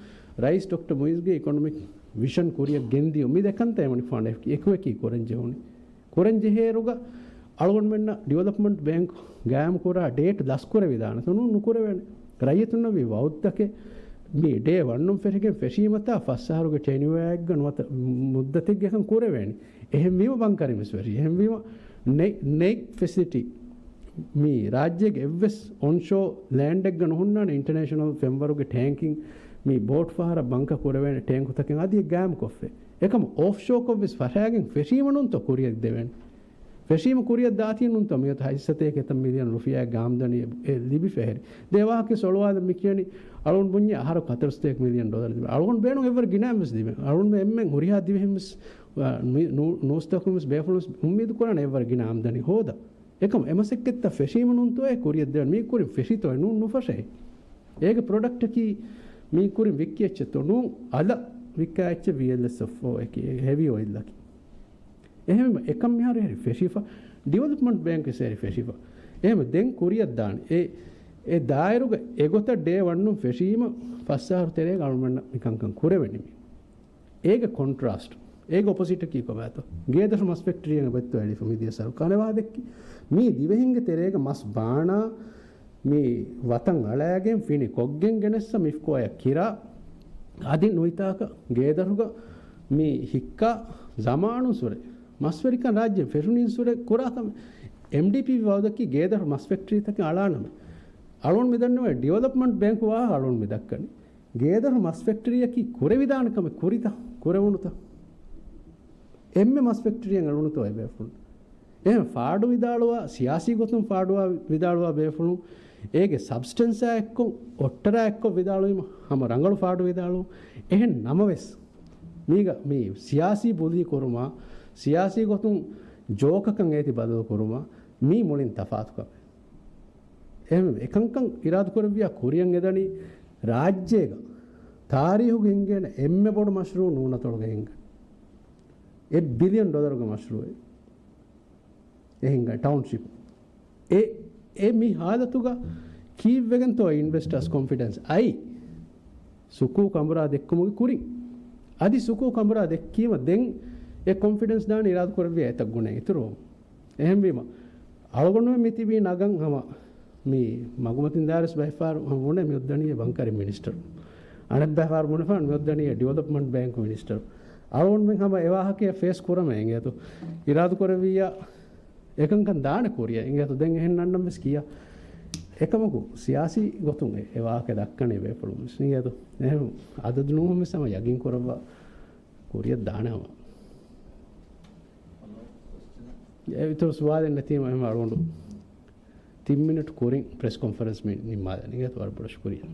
ރައީސް ޑޮކްޓަރ މުއިޒްގެ އިކޮނޮމިކް ވިޝަން ކުރިއަށް ގެންދިޔުން. މި ދެ ކަންތައް އެމަނިކުފާނު އެކު-، އެކުއެކީ ކުރަން ޖެހުނީ. ކުރަން ޖެހޭއިރުގަ އަޅުގަނޑުމެންނަށް ޑިވެލޮޕްމަންޓް ބޭންކް ގާއިމް ކުރާ ޑޭޓް ލަސް ކުރެވިދާނެތޯ؟ ނޫން، ނުކުރެވޭނެ. ރައްޔިތުންނަށް ވީ ވައުދުތަކެއް މި ޑޭ ވަންނުން ފެށިގެން ފެށީމަތާ ފަސް އަހަރުގެ ޓެނިއުއާއެއްގަ ނުވަތަ މުއްދަތެއްގެ އެކަން ކުރެވޭނެ. އެހެންވީމަ ބަންކަރިން ވެސް ފެށި. އެހެންވީމަ ނެ-، ނެތް ފެސިލިޓީ މި ރާއްޖޭގެ އެއްވެސް އޮންޝޯ ލޭންޑެއްގަ ނުހުންނާނެ އިންޓަރނޭޝަނަލް ފެންވަރުގެ ޓޭންކިން މި ބޯޓް ފަހަރަށް ބަންކަ ކުރެވޭނެ ޓޭންކުތަކެއް އަދި ގާއިމްކޮށްފައި. އެކަމަ އޮފްޝޯކޮށް ވެސް ފަށާގެން ފެށީމަ ނޫންތޯ ކުރިއަށް ދެވޭނެ. ފެށީމަ ކުރިއަށް ދާތީ ނޫންތޯ މިއޮތް ހަތްސަތޭކަ އެތައް މިލިއަން ރުފިޔާ ގާމްދަނީ އެ ލިބިފަ އެހެރި. ދެ ވާހަކަ ސޮޅުވާލަން މި ކިޔަނީ އަޅުން ބުންޏެ އަހަރަކު ހަތަރުސަތޭކަ މިލިއަން ޑޮލަރ ލިބޭ. އަޅުން ބޭނުން އެއްވަރު ގިނައިން ވެސް ލިބޭ. އަޅުން އެންމެން ހުރިހާ ދިވެހިން ވެސް، އާ، މި-، ނޫ-، ނޫސްތަކުން ވެސް ބޭފުޅުން ވެސް އުއްމީދު ކުރާނެ އެއްވަރު ގިނަ އާމްދަނީ ހޯދަ. އެކަމަ އެ މަސައްކަތްތައް ފެށީމަ ނޫންތޯ އެ ކުރިއަށް ދެވެން. މީ ކުރިން ފެށިތޯ އެ ނޫން ނުފަށޭ. އޭގެ ޕްރޮޑަކްޓަކީ މީ ކުރިން ވިއްކި އެއްޗެއްތޯ ނޫން އަލަށް ވިއްކާ އެއްޗެއް ވީއެލްއެސްއެފްއޯއަކީ ހެވީ އޮއިލްއަކީ. އެހެންވީމަ އެކަން މިހާރު އެހެރި ފެށިފަ، ޑިވެލޮޕްމަންޓް ބޭންކް ވެސް އެހެރި ފެށިފަ. އެހެންވެ ދެން ކުރިއަށް ދާނެ. އެ، އެ ދާއިރުގަ އެގޮތަށް ޑޭ ވަންނުން ފެށީމަ ފަސް އަހަރު ތެރޭގަ އަޅުމެންނަށް މިކަންކަން ކުރެވެނީ މި. އޭގެ ކޮންޓްރާސްޓް، އޭގެ އޮޕޮޒިޓަކީ ކޮބާތޯ؟ ގޭދޮށު މަސް ފެކްޓްރީއެއް އެބައްތޯ އެޅިފަ މިދިޔަ ސަރު. ކަނެވާ ދެއްކި. މީ ދިވެހިންގެ ތެރޭގަ މަސް ބާނާ، މި ވަތަން އަޅައިގެން ފިނި ކޮށްގެން ގެނެއްސަ މިފްކޯއަށް ކިރާ، އަދި ނުވިތާކަށް ގޭދަށުގަ މި ހިއްކާ ޒަމާނުން ސުރެ މަސްވެރިކަން ރާއްޖެ ފެށުނީން ސުރެ ކުރާ ކަމެއް. އެމްޑީޕީ ވައުދަކީ ގޭދަށު މަސް ފެކްޓްރީތަކެއް އަޅާނަމެ. އަޅުން މިދަންނަވައި ޑިވެލޮޕްމަންޓް ބޭންކު ވާހަކަ އަޅުން މި ދައްކަނީ. ގޭދަށު މަސް ފެކްޓްރީއަކީ ކުރެވިދާނެ ކަމެއް ކުރިތަ؟ ކުރެވުނުތަ؟ އެންމެ މަސް ފެކްޓްރީއެއް އެޅުނުތޯ އެބޭފުޅުން؟ އެހެން ފާޑު ވިދާޅުވާ، ސިޔާސީ ގޮތުން ފާޑުވާ ވިދާޅުވާ ބޭފުޅުން، އޭގެ ސަބްސްޓެންސާ އެއްކޮށް، އޮއްޓަރާ އެއްކޮށް ވިދާޅުވީމަ ހަމަ ރަނގަޅު ފާޑު ވިދާޅުވުން. އެހެން ނަމަވެސް، މީގަ މި ސިޔާސީ ބުލީ ކުރުމާ، ސިޔާސީ ގޮތުން ޖޯކަކަށް އޭތި ބަދަލު ކުރުމާ، މީ މުޅިން ތަފާތު ކަމެއް. އެހެންވެ، އެކަންކަން އިރާދަކުރެއްވިޔާ ކުރިއަށް އެދަނީ ރާއްޖޭގަ ތާރީހުގަ ހިނގޭނެ އެންމެ ބޮޑު މަޝްރޫއު ނޫނަތޮޅުގަ ހިނގަން. އެއް ބިލިއަން ޑޮލަރުގެ މަޝްރޫއެއް. އެ ހިނގާ ޓައުންޝިޕް. އެ، އެ މި ހާލަތުގަ ކީއްވެގެންތޯ އިންވެސްޓާސް ކޮންފިޑެންސް އައީ؟ ސުކޫ ކަނބުރާ ދެއްކުމުގެ ކުރިން. އަދި ސުކޫ ކަނބުރާ ދެއްކީމަ ދެން އެ ކޮންފިޑެންސް ދާނީ އިރާދަ ކުރެއްވިޔާ އެތައް ގުނައެއް އިތުރުވަމުން. އެހެންވީމަ، އަޅުގަނޑުމެން މިތިބީ ނަގަން ހަމަ މި މަގުމަތިން ދާއިރުސް ބައެއްފަހަރު ހަމަ ބުނޭ މިއޮއްދަނީ ބަންކަރި މިނިސްޓަރު. އަނެއްބައިފަހަރު ބުނެފަ މިއޮއްދަނީ ޑިވެލޮޕްމަންޓް ބޭންކް މިނިސްޓަރު. އަޅުގަނޑުމެން ހަމަ އެ ވާހަކަޔަށް ފޭސް ކުރަމޭ އިނގޭތޯ. އިރާދަކުރެއްވިއްޔާ އެކަންކަން ދާނެ ކުރިއަށް އިނގޭތޯ. ދެން އެހެން ނަންނަން ވެސް ކިޔާ. އެކަމަކު ސިޔާސީ ގޮތުން އެ، އެ ވާހަކަ ދައްކަނީ ބޭފުޅުން ވެސް އިނގޭތޯ. އެހެން އަދަދު ނޫހުން ވެސް ހަމަ ޔަގީން ކުރައްވާ ކުރިއަށް ދާނެ ހަމަ. އެ އިތުރު ސުވާލެއް ނެތީމަ އެހެން އަޅުގަނޑު ތިން މިނެޓް ކުރިން ޕްރެސް ކޮންފަރެންސް މި ނިންމާލަނީ. އިނގޭތަ؟ ވަރަށް ބޮޑަށް ޝުކުރިއްޔާ.